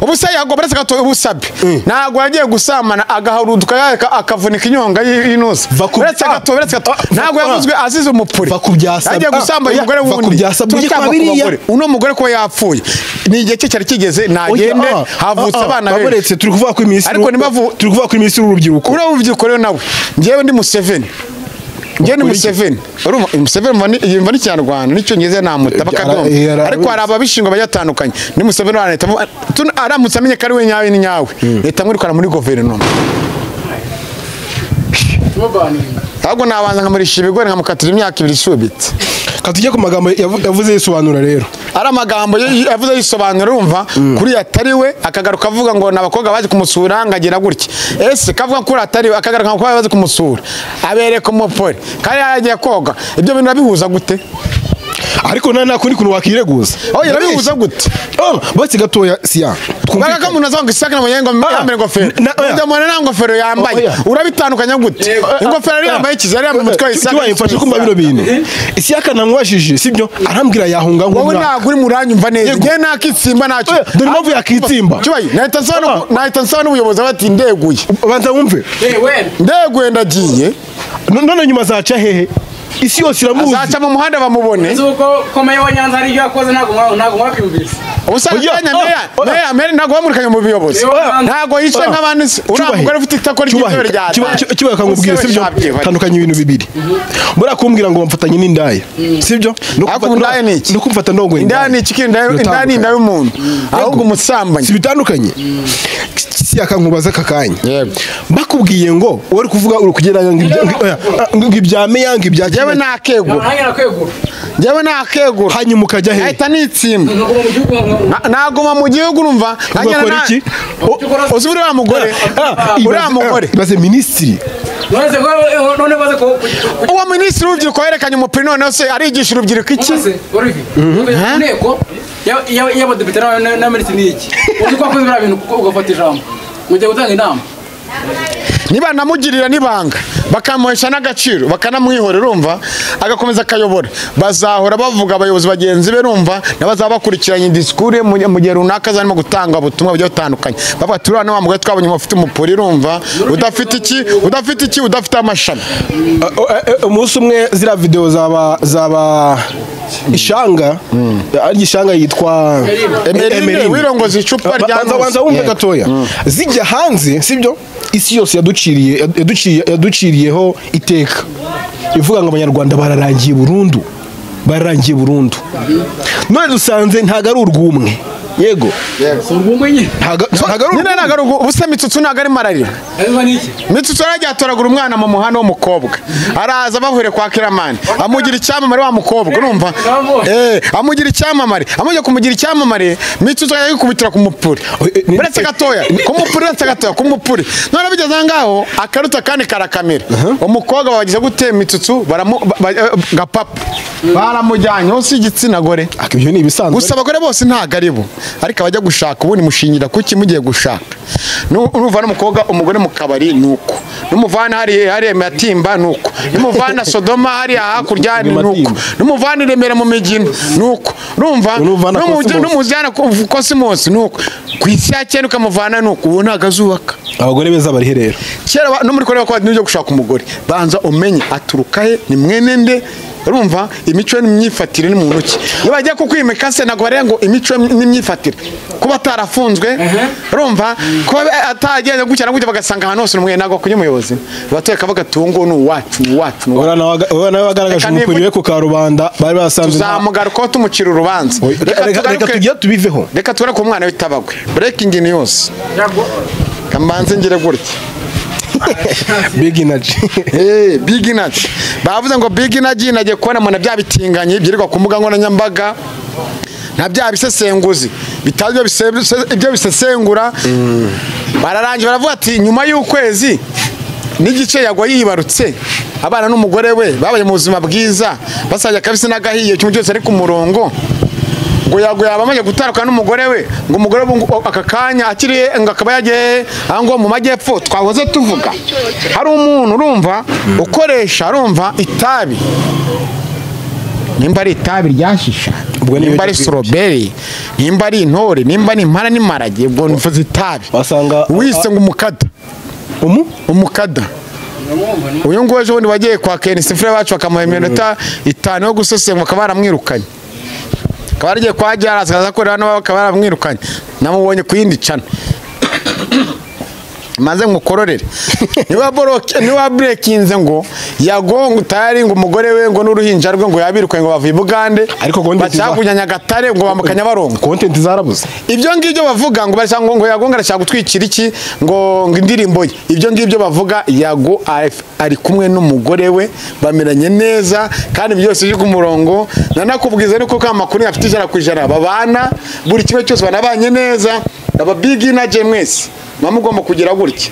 Ubuse yago baretse gato ubusabe. Ntago yagiye gusambana agaharuduka akavunika inyonga y'inusa. Baretse gato, baretse gato. Ntago yavuzwe azize umupuri. Yagiye gusambana umugore wundi. Uno mugore ko yapfuye. Ni igihe cye cyari kigeze nagende havutse abana benshi. Baretse turi kuvuga ko iminsi. Ariko nibavu turi kuvuga ko iminsi y'urubyiruko. Uri urubyiruko rero nawe. Njyewe ndi Museveni. Njye ni Museveni. Urumva Museveni yumva n'ikinyarwanda n'icyongereza namuta bakabyumva. Ariko hari ababishinga bayatandukanye. Ni Museveni wa leta aramutse amenye ko ari we nyawe ni nyawe. Leta mwirukana muri guverinoma. Ahubwo nabanza nkamurisha ibigori nkamukatira imyaka ibiri isubitse. Katujye ku magambo yavuze yisobanura rero. Ari amagambo yavuze yisobanura urumva kuri atari we akagaruka avuga ngo nabakobwa baje kumusura ngagira gutya. Ese kavuga kuri atari we akagaruka ngo baje kumusura. Abereka umupore. Kandi yagiye koga. Ibyo bintu bihuza gute? Ariko nta kundi kuntu wakireguza. Oya bihuza gute? Oh, basi gatoya siya. Twumvikana ko umuntu azanga isaka na ngo yambaye ingofero. Ndamubona nta ngofero yambaye. Urabitandukanya gute? Ingofero yari yambaye ikiza yari yambaye umutwe isaka. Cyubaye mfashe kumva bino bintu. Isiyaka namwashije sibyo? Arambwira yahunga ngo wowe ntago uri muranyumva neza. Ngiye nakitsimba nacyo. Dore impamvu yakitsimba. Cyubaye nahita nsaba n'ubuyobozi bati ndeguye. Banza wumve. Ndeguye ndagiye. None nyuma zaca hehe? Isi yose iramuzi. Azaca mu muhanda bamubone. Zuko komeye wa Nyanza ari yakoze ntago mwakwiyumvise. Ubusanga meya meya ntago bamurikanye mu buyobozi. Ntago yice nk'abandi uriya mugore ufite itako ry'ibere rya. Kibaye kangubwira sibyo? Tandukanye ibintu bibiri. Buriya kumbwira ngo bamfatanye n'indaya. Sibyo? No indaya ni iki? No kumfata ndongo indaya. Indaya ni iki? Indaya ni inda y'umuntu. Ahubwo umusambanyi. Si bitandukanye. Si akankubaza kakanya. Bakubwiye ngo uri kuvuga uri kugeranya ngo ibya meya ngo ibya Jewe nakegura. Jewe nakegura. Hanyuma ukajya he? Ahita nitsimba. Naguma mu gihugu urumva. Ugakora iki? Uzi uriya mugore. Uriya mugore. Baze minisitiri. None baze ko uwo minisitiri w'urubyiruko yerekanye umupira none se arigisha urubyiruko iki? Nteko y'abadepite na minisitiri ni iki? Uzi ko wakoze biriya bintu ugafata ijambo. Ujya gutanga inama. Niba namugirira nibanga bakamuhesha n'agaciro bakanamwihorera urumva agakomeza akayobora bazahora bavuga abayobozi bagenzi be urumva nabazaba bakurikiranye discours mu gihe runaka zarimo gutanga ubutumwa bugiye butandukanye bavuga ati uriya wa mugore twabonye ufite umupuri urumva udafite iki udafite iki udafite amashami. Umunsi umwe zira video zaba ishanga ari ishanga yitwa Emeline wirongoza icupa rya banza wumve gatoya zijya hanze sibyo? Isi yose yaduciriyeho iteka ivuga ngo abanyarwanda bararangiye burundu bararangiye burundu none dusanze ntago ari urwumwe. Yego ntago ari ubusa mitsutsu ntago ari mararira mitsutsu aragiye atoragura umwana mu muhanda w'umukobwa araza bahure kwa Kiramani amugira icyamamare wa mukobwa urumva amugira icyamamare amujya kumugira icyamamare mitsutsu yayikubitira ku mupuri uretse gatoya ku mupuri uretse gatoya ku mupuri none bigeze ngaho akaruta kandi karakamera umukobwa bagize gute mitsutsu gapapa baramujyanye hose igitsina gore. Ibyo ni ibisanzwe gusa abagore bose ntago ari bo ariko abajya gushaka ubundi mushingira kuki mugiye gushaka n'umuvana umukobwa umugore mu kabari nuko n'umuvana hari hari Matimba nuko n'umuvana Sodoma hari hakurya nuko n'umuvana Remera mu migina nuko urumva n'umujyana ku Cosmos nuko ku isi ya cyenda ukamuvana nuko uwo ntago azubaka. Abagore beza bari herero kera no muri Korea kwa n'ibyo gushaka umugore banza umenye aturuka he ni mwene nde urumva imico n'imyifatire ni muntu ki iyo bagiye kukwimika se ntabwo bareba ngo imico n'imyifatire kuba atarafunzwe urumva kuba atagenda gutya na gutya bagasanga ahantu hose umwe ntabwo kunya umuyobozi bateka bavuga ati uwo nguwo ni uwacu ni uwacu. Wowe nawe wagaragaje umupuri we ku karubanda bari basanze tuzamugarukaho tumucira urubanza. Reka tujye tubiveho reka tubone ku mwana w'itabagwe breaking news kambanze ngire gutya Big energy. Big energy. Bavuze ngo big energy nagiye kubona mona bya bitinganye byirirwa ku mbuga nkoranyambaga na bya bisesenguzi bitazi ibyo bisesengura bararangiye baravuga ati nyuma y'ukwezi n'igice yagwa yibarutse abana n'umugore we babaye mu buzima bwiza basajya kabisa n'agahiye kimwe cyose ari ku murongo ngo yago yabamaze gutandukana n'umugore we ngo umugore aka kanya akiri ngo akaba yagiye aho mu majyepfo twahoze tuvuga hari umuntu urumva ukoresha arumva itabi Nimba ari itabi rya shisha, Ubwo ni nimba ari ibiyobyabwenge. strawberry, nimba ari intore, nimba ni impara n'imparage, ubwo mvuze itabi. Wasanga Wise ngo umukada. Umukada uyu nguyu ejo bundi wagiye kwa Kenisi Fure bacu bakamuha iminota 5 yo gusesengura, bakaba baramwirukanye. Akaba yaragiye kwa Jarasi akaza akorera hano, bakaba baramwirukanye. Namubonye ku yindi cana maze ngukororere. Niba boroke, niba breakinze ngo yagonga tayari, ngo umugore we ngo n'uruhinja rwe ngo yabirukanye, ngo bavuye i Bugande, Ariko content bacakunya Nyagatare, ngo bambuka Nyabarongo. Content zarabuze. Ibyo ngibyo bavuga ngo barashaka ngo Yago arashaka gutwikira iki, ngo indirimbo ye, ibyo ngibyo bavuga, Yago ari kumwe n'umugore we, bameranye neza kandi byose biri ku murongo. Nanakubwiza nuko ka makuru afite 100% babana, buri kimwe cyose banabanye neza. Aba big energy mwese muba mugomba kugira gutya,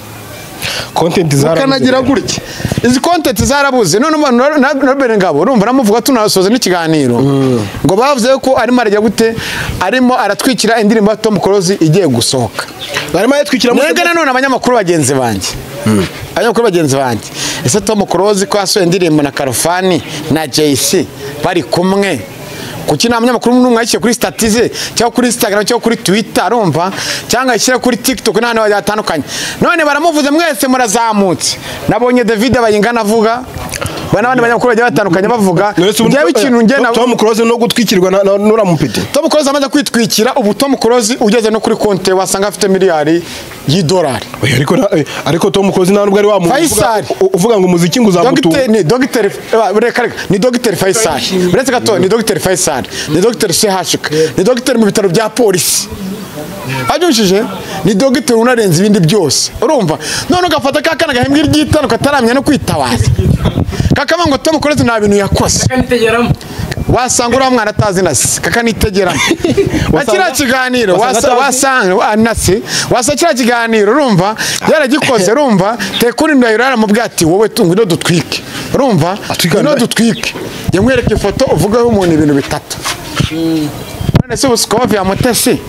Content zarabuze. ukanagira gutya. Izi content zarabuze. None na Robert Ngabo urumva namuvuga, tunasoza n'ikiganiro, ngo bavuze ko arimo arajya gute, arimo aratwikira indirimbo ya Tom Close igiye gusohoka. Barimo yatwikira. Nenga nanone abanyamakuru bagenzi banjye, abanyamakuru bagenzi banjye, ese Tom Close ko yasohoye indirimbo na Karofani na JC bari kumwe, kuki nta munyamakuru n'umwe yashyize kuri status ze, cyangwa kuri Instagram, cyangwa kuri Twitter, arumva, cyangwa yashyira kuri TikTok n'ahantu hagiye hatandukanye? None baramuvuze mwese murazamutse. Nabonye David Bayingana avuga, ba n'abandi banyamakuru bagiye batandukanye bavuga. Njyewe ikintu njye na Tom Close no gutwikirwa na nuramupeti. Tom Close amaze kwitwikira, ubu Tom Close ugeze no kuri konte wasanga afite miliyari y'idolari. Oya, ariko ariko Tom Close nta nubwo ari wa muntu Faisal. uvuga ngo umuziki ngo uzamutunga. Dogiteri ni dogiteri, reka reka, ni dogiteri Faisal, uretse gato, ni dogiteri Faisal, ni dogiteri CHK, ni dogiteri mu bitaro bya polisi abyumvishije, ni dogiteri unarenze ibindi byose, urumva. None ugafata ka kana gahembwa iry'itanu kataramenya no kwitabaza, kakaba ngo Tom Close nta bintu yakoze. Akanitegeramo. Wasanga uriya mwana atazi na se, kakanitegeramo na kiriya kiganiro. Wasanga Wasanga na se, wasa kiriya kiganiro, urumva, yaragikoze, urumva. Tekuri Ndahiro yaramubwiye ati wowe ngwino dutwike, urumva, Atwika ngwino dutwike, yamwereka ifoto uvugeho umuntu ibintu bitatu. None se ubu Scovia Mutesi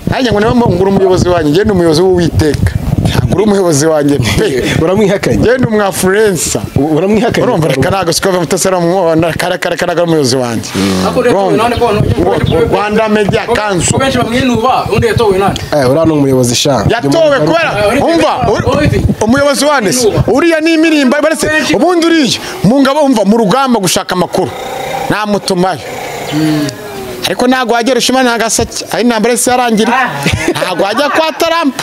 nanjye ngo niba ngura umuyobozi wanjye, ngende umuyobozi w'Uwiteka, ntabwo uri umuyobozi wanjye pe. Uramwihakanye. Ngende umwafurensa. Uramwihakanye. Urumva, reka, ntabwo Scovia Mutesi ari kare kare ari umuyobozi wanjye. Ariko yatowe nande ko Rwanda Media Council. Ko benshi bamwinuba, undi yatowe nande? Uriya ni umuyobozi sha. Yatowe kubera, umva, umuyobozi wande se uriya ni imirimba baretse ubundi uriya mu ngabo, umva, mu rugamba gushaka amakuru namutumayo, ariko ntabwo wagera ushima nta gasake aho intambara yose yarangira. Ntabwo wajya kwa Trump,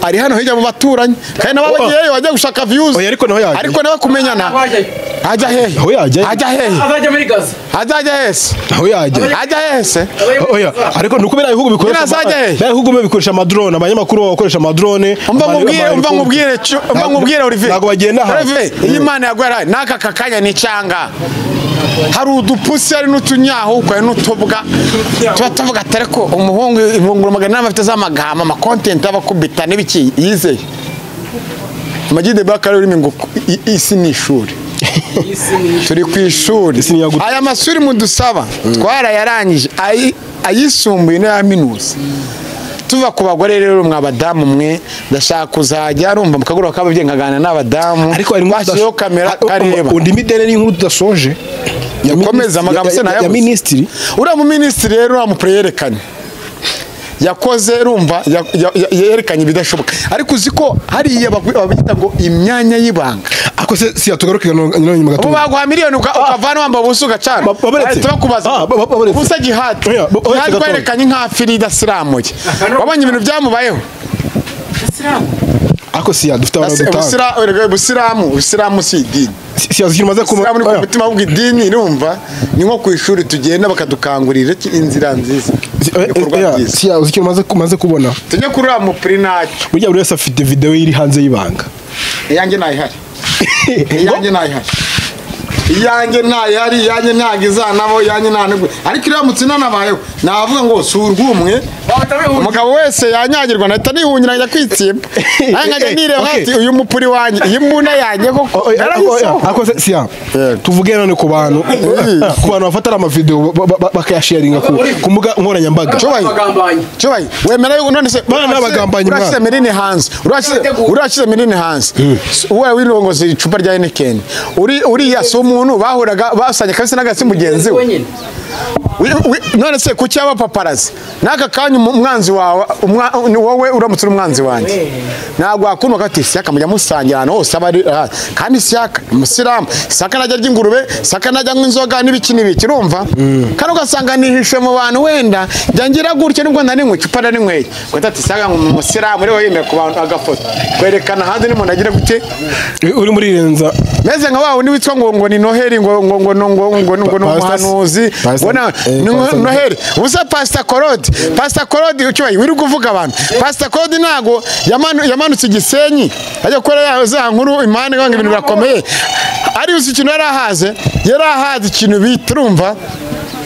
ari hano hirya mu baturanyi, kandi nabo bagiyeyo bajya gushaka views. Oya, ariko naho yajya. Ariko nawe kumenyana. Wajyayo. Ajya hehe? Aho yajya. Ajya hehe? Azajya muri Gaza. Azajya hese? Aho yajya. Ajya hese? Oya, ariko nuko biriya bihugu bikoresha Biriya azajya he? biriya bihugu bikoresha amadrone, abanyamakuru bakoresha amadrone. Umva nkubwire, umva nkubwire, umva nkubwire Olivier. Ntabwo bagenda hanze. Olivier, iyi Imana yaguhaye n'aka kakanya ni icyanga. Hari udupusi, hari n'utunyahuko, hari n'utubwa tuba tuvuga atari ko umuhungu ibihumbi 800 afite z'amagambo, amakontenti abakubita n'ibiki yizeye. Amagide Black ari ururimi ngo isi ni ishuri. Turi ku ishuri. Isi ni iyagutse. Aya mashuri mudusaba twarayarangije, ayisumbuye n'ayaminuza. Tuva ku bagore rero, mwa badamu mwe, ndashaka kuzajya rumva mu kagoroba k'ababyeyi nkaganira n'abadamu, Ariko hari inkuru bashyizeho kamera kareba. Undi midene n'inkuru tudasoje. Komeza amagambo se Ya nayabuze. minisitiri. Uriya mu minisitiri rero, uriya mupure yerekanye yakoze, rumva, yerekanye ibidashoboka, ariko uzi ko hariya babita ngo imyanya y'ibanga. Ako se si yatugaruke nyuma nyuma gato. Ubu baguha miliyoni ukavana wambaye ubusa ugacana. Babaretse. Bahita bakubaza Ah, babaretse. ubusa jihad. Oya, babaretse Jihad gato. kwerekanye nk'afiri idasiramuye, wabonye ibintu byamubayeho. Ako si dufite abantu dutanga. Ubusiramu, ubusiramu si idini. Si yazikira maze kuma. Ubusiramu ni ku mutima w'ubwo idini, urumva, ni nko ku ishuri tugenda bakadukangurira inzira nziza, ibikorwa byiza. Si yazikira maze kubona. Tujye kuri uriya mupuri ntacyo. Burya buri wese afite video iri hanze y'ibanga. Iyanjye ntayihari, iyanjye ntayihari, iyanjye ntayihari, iyanjye ntabwo izanabo, iyanjye nta nubwo, ariko iramutse inanabayeho navuga ngo si urw'umwe. Umugabo wese yanyagirwa nahita nihungira njya kwitsimba, nanjye nkajya nireba ati uyu mupuri wanjye, iyi mbunda yanjye koko narayisohoye. Ako se siya tuvuge none ku bantu bafata amavideo bakayasharinga ku mbuga nkoranyambaga. Cyubayi wemera yuko none se Bana n'abagambanyi mwana. Urashyize mirine hanze, urashyize mirine hanze, wowe wirongoza icupa rya Heineken, uriya si umuntu bahuraga basanye kabisa n'agasi mugenzi we. None se kuki aba paparazi n'aka kanya umwanzi wawe, wowe uramutse uri umwanzi wanjye ntabwo wakundwa kati Isiyaka mujya musangira ahantu hose aba ari, kandi Isiyaka umusilamu, Isiyaka najya arya ingurube, Isiyaka najya anywa inzoga n'ibiki n'ibiki, urumva? Kandi ugasanga nihishe mu bantu, wenda njya ngira gutya nubwo ntarinywe icupa narinyweye, ngo ati Isiyaka ngo umusilamu rero yemeye ku bantu agafoto kwerekana hanze n'umuntu agira gute uri muri renza meze nka wa wundi witwa ngo ni Noheli, ngo ngo ngo ngo ngo ngo ni umuhanuzi, ngo Noheli ubusa. Pastor Claude, Pastor Claude ucyubaye wiri kuvuga abantu, Pastor Claude ntago yamanutse Igisenyi ajya gukora za nkuru imana ngo ibintu birakomeye, ari uzi ikintu yarahaze ikintu bita urumva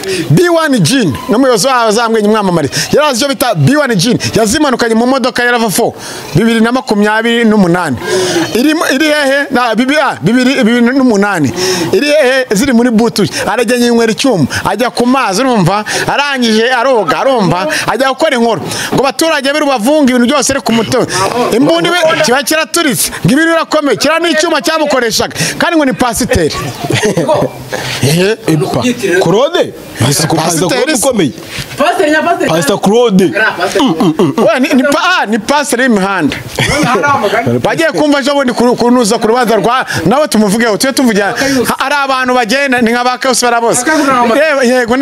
B1 Jean n'umuyobozi wawe azamwenye mwamamare, yarazi icyo bita B1 Jean, yazimanukanye mu modoka ya RAV4 2028 iri hehe na BBA 2008 iri hehe, ziri muri butu, aragenda yinywera icyuma ajya ku mazi urumva, arangije aroga arumva ajya gukora inkuru ngo baturage b'i Rubavu ibintu byose ari ku mutwe, imbundi kiba kiraturitse ngo ibintu birakomeye, kira n'icyuma cyamukoreshaga kandi ngo ni pasiteri Claude. Pastor Claude ni pasiteri y'imihanda bagiye kumva ejo bundi kunuza ku rubanza rwa nawe tumuvugeho, tujye tuvugira ari abantu bagenda ni nka ba Kayusi barabose, yego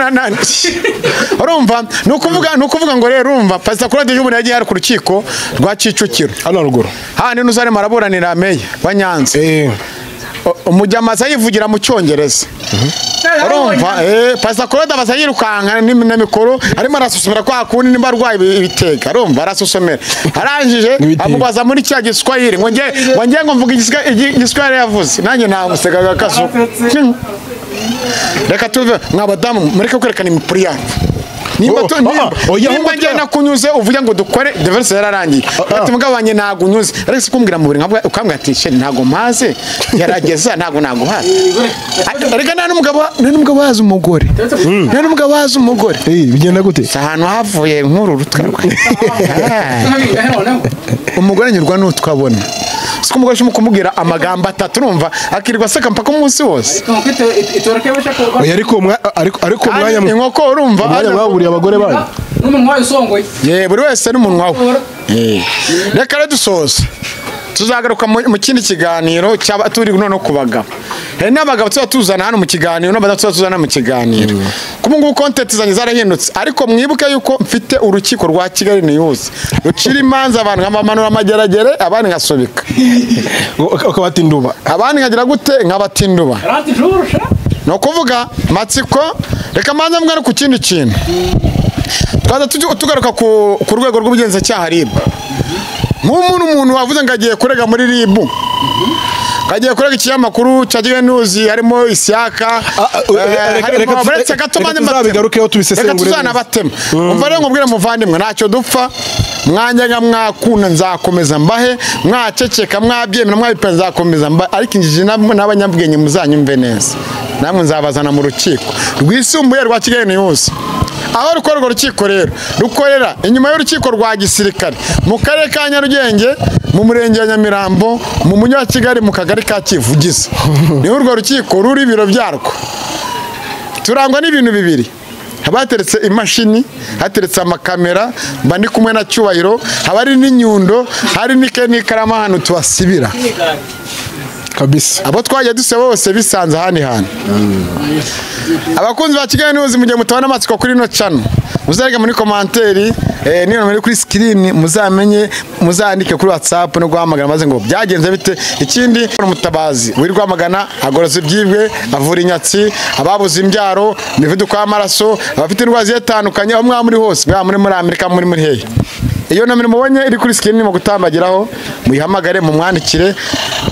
urumva ni ukuvuga ngo rero urumva Pastor Claude ejo bundi yagiye hari ku rukiko rwa Kicukiro hano haruguru, hano nuza arimo araburanira meya wa Nyanza, umujyamaza yivugira mu Cyongereza urumva, Pastor Claude abaza yirukanka na mikoro arimo arasusumira kwa kundi nimba arwaye ibitega, urumva arasusumira, arangije amubaza muri cya Giswahili ngo nge ngo mvuga Igiswahili yavuze, nanjye namusekaga kaso. Reka tuve mwa badamu mureke kwerekana imipuri yacu. Nimba njye nakunyuze uvuge ngo dukore divorce yararangiye, ati mugabo wanjye ntago unyuze, ariko sikumbwira mu buriri ukambwira ati sheri ntago mpaze, gerageza ntago naguhaze. Ariko nta n'umugabo wazi umugore, nta n'umugabo wazi umugore, bigenda gute? Ahantu havuye nkuru rutwe umugore anyurwa n'utwabona, siko umugore ushobora kumubwira amagambo atatu urumva akirirwa aseka mpaka umunsi wose. Ariko umwanya inkoko urumva mwaburiye abagore banyu n'umunwa usongoye, buri wese n'umunwa we. Reka rero dusoza, tuzagaruka mu kindi kiganiro cyaba turi none ku bagabo. Hari n'abagabo tuba tuzana hano mu kiganiro n'abadamu tuba tuzana mu kiganiro. Kuba ngubu content zanjye zarahindutse, ariko mwibuke yuko mfite urukiko rwa Kigali News rucira imanza abantu nkabamanura amageragere, abandi nkasubika ukabatinduba, abandi nkagira gute nkabatinduba. Ni ukuvuga matsiko. Reka manza mbwa ku kindi kintu twaza tugaruka ku rwego rw'ubugenzacyaha RIB. Nk'umuntu umuntu wavuze ngo agiye kurega muri RIB, agiye kurega ikinyamakuru cya Kigali News harimo Isiyaka, reka tuzanabatema. Umva rero nkubwire muvandimwe, ntacyo dupfa, mwanjye mwakunda nzakomeza mbahe, mwaceceka mwabyemera mwabipe nzakomeza mbahe, ariko injiji n'abanyabwenge muzanyumve neza, namwe nzabazana mu rukiko rwisumbuye rwa Kigali News. Aho rukora urwo rukiko rero rukorera inyuma y'urukiko rwa gisirikare mu karere ka Nyarugenge mu murenge wa Nyamirambo mu mujyi wa Kigali mu kagari ka Kivugiza, niho urwo rukiko ruri, ibiro byarwo. Turangwa n'ibintu bibiri, habateretse imashini, hateretse amakamera, mba ndi kumwe na Cyubahiro, haba hari n'inyundo, hari n'ikaye n'ikaramu ahantu tubasibira kabisa. Abo twagiye dusaba bose bisanze ahandi hantu. Abakunzi ba Kigali News mujye mutabona amatsiko kuri ino channel, muzarege muri commentaire, niyo muri kuri screen muzamenye, muzandike kuri WhatsApp no guhamagara maze ngo byagenze bite. Ikindi umutabazi wiri rwamagana agoroza ibyibwe, avura inyatsi, ababuze imbyaro, imivuduko y'amaraso, abafite indwara zitandukanye, aho mwa muri hose, mwa muri Amerika, muri hehe. Iyo nomero mubonye iri kuri screen mu gutambagiraho, muyihamagare, mumwandikire.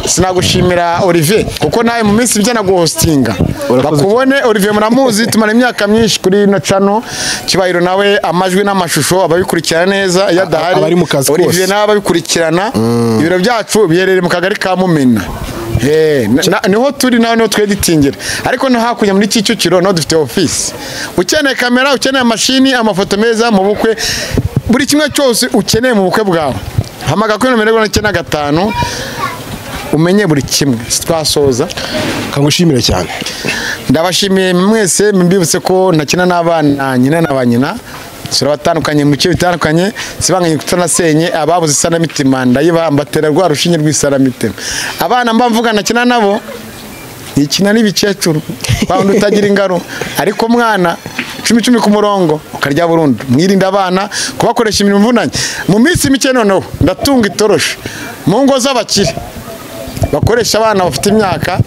Sinagushimira Olivier kuko nawe mu minsi ibyo naguhostinga Urakoze. Bakubone. Olivier muramuzi, tumara imyaka myinshi kuri ino channel. Cyubahiro nawe amajwi n'amashusho ababikurikirana neza iyo adahari. Abari mu kazi kose. Olivier nawe ababikurikirana. Ibiro byacu biherereye mu kagari ka Mumena. Niho turi, nawe niho tweditingira, ariko no hakurya muri Kicukiro niho dufite office. Ukeneye kamera, ukeneye amashini, amafoto meza mu bukwe, buri kimwe cyose ukeneye mu bukwe bwawe, hamagara kuri nomero 95 umenye buri kimwe. Twasoza. Kangushimire cyane. Ndabashimiye mwese. Mbibutse ko ntakina n'abana, nyina na ba nyina turabatandukanye mu bice bitandukanye, sibanganye kutanasenye ababuze isanamitima, ndayibaha, mbatera rwa rushinge rw'isanamitima. Abana mba mvuga ntakina nabo, nikina n'ibikecuru wa wundi utagira ingaro, ariko mwana cumi cumi ku murongo ukarya burundu. Mwirinde abana kubakoresha imirimo ivunanye. Mu minsi mike noneho ndatunga itoroshi mu ngo z'abakire bakoresha abana bafite imyaka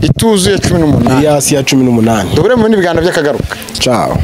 ituzuye 18. Iri hasi ya 18. Duhure mu bindi biganiro by'akagaruka. Ciao.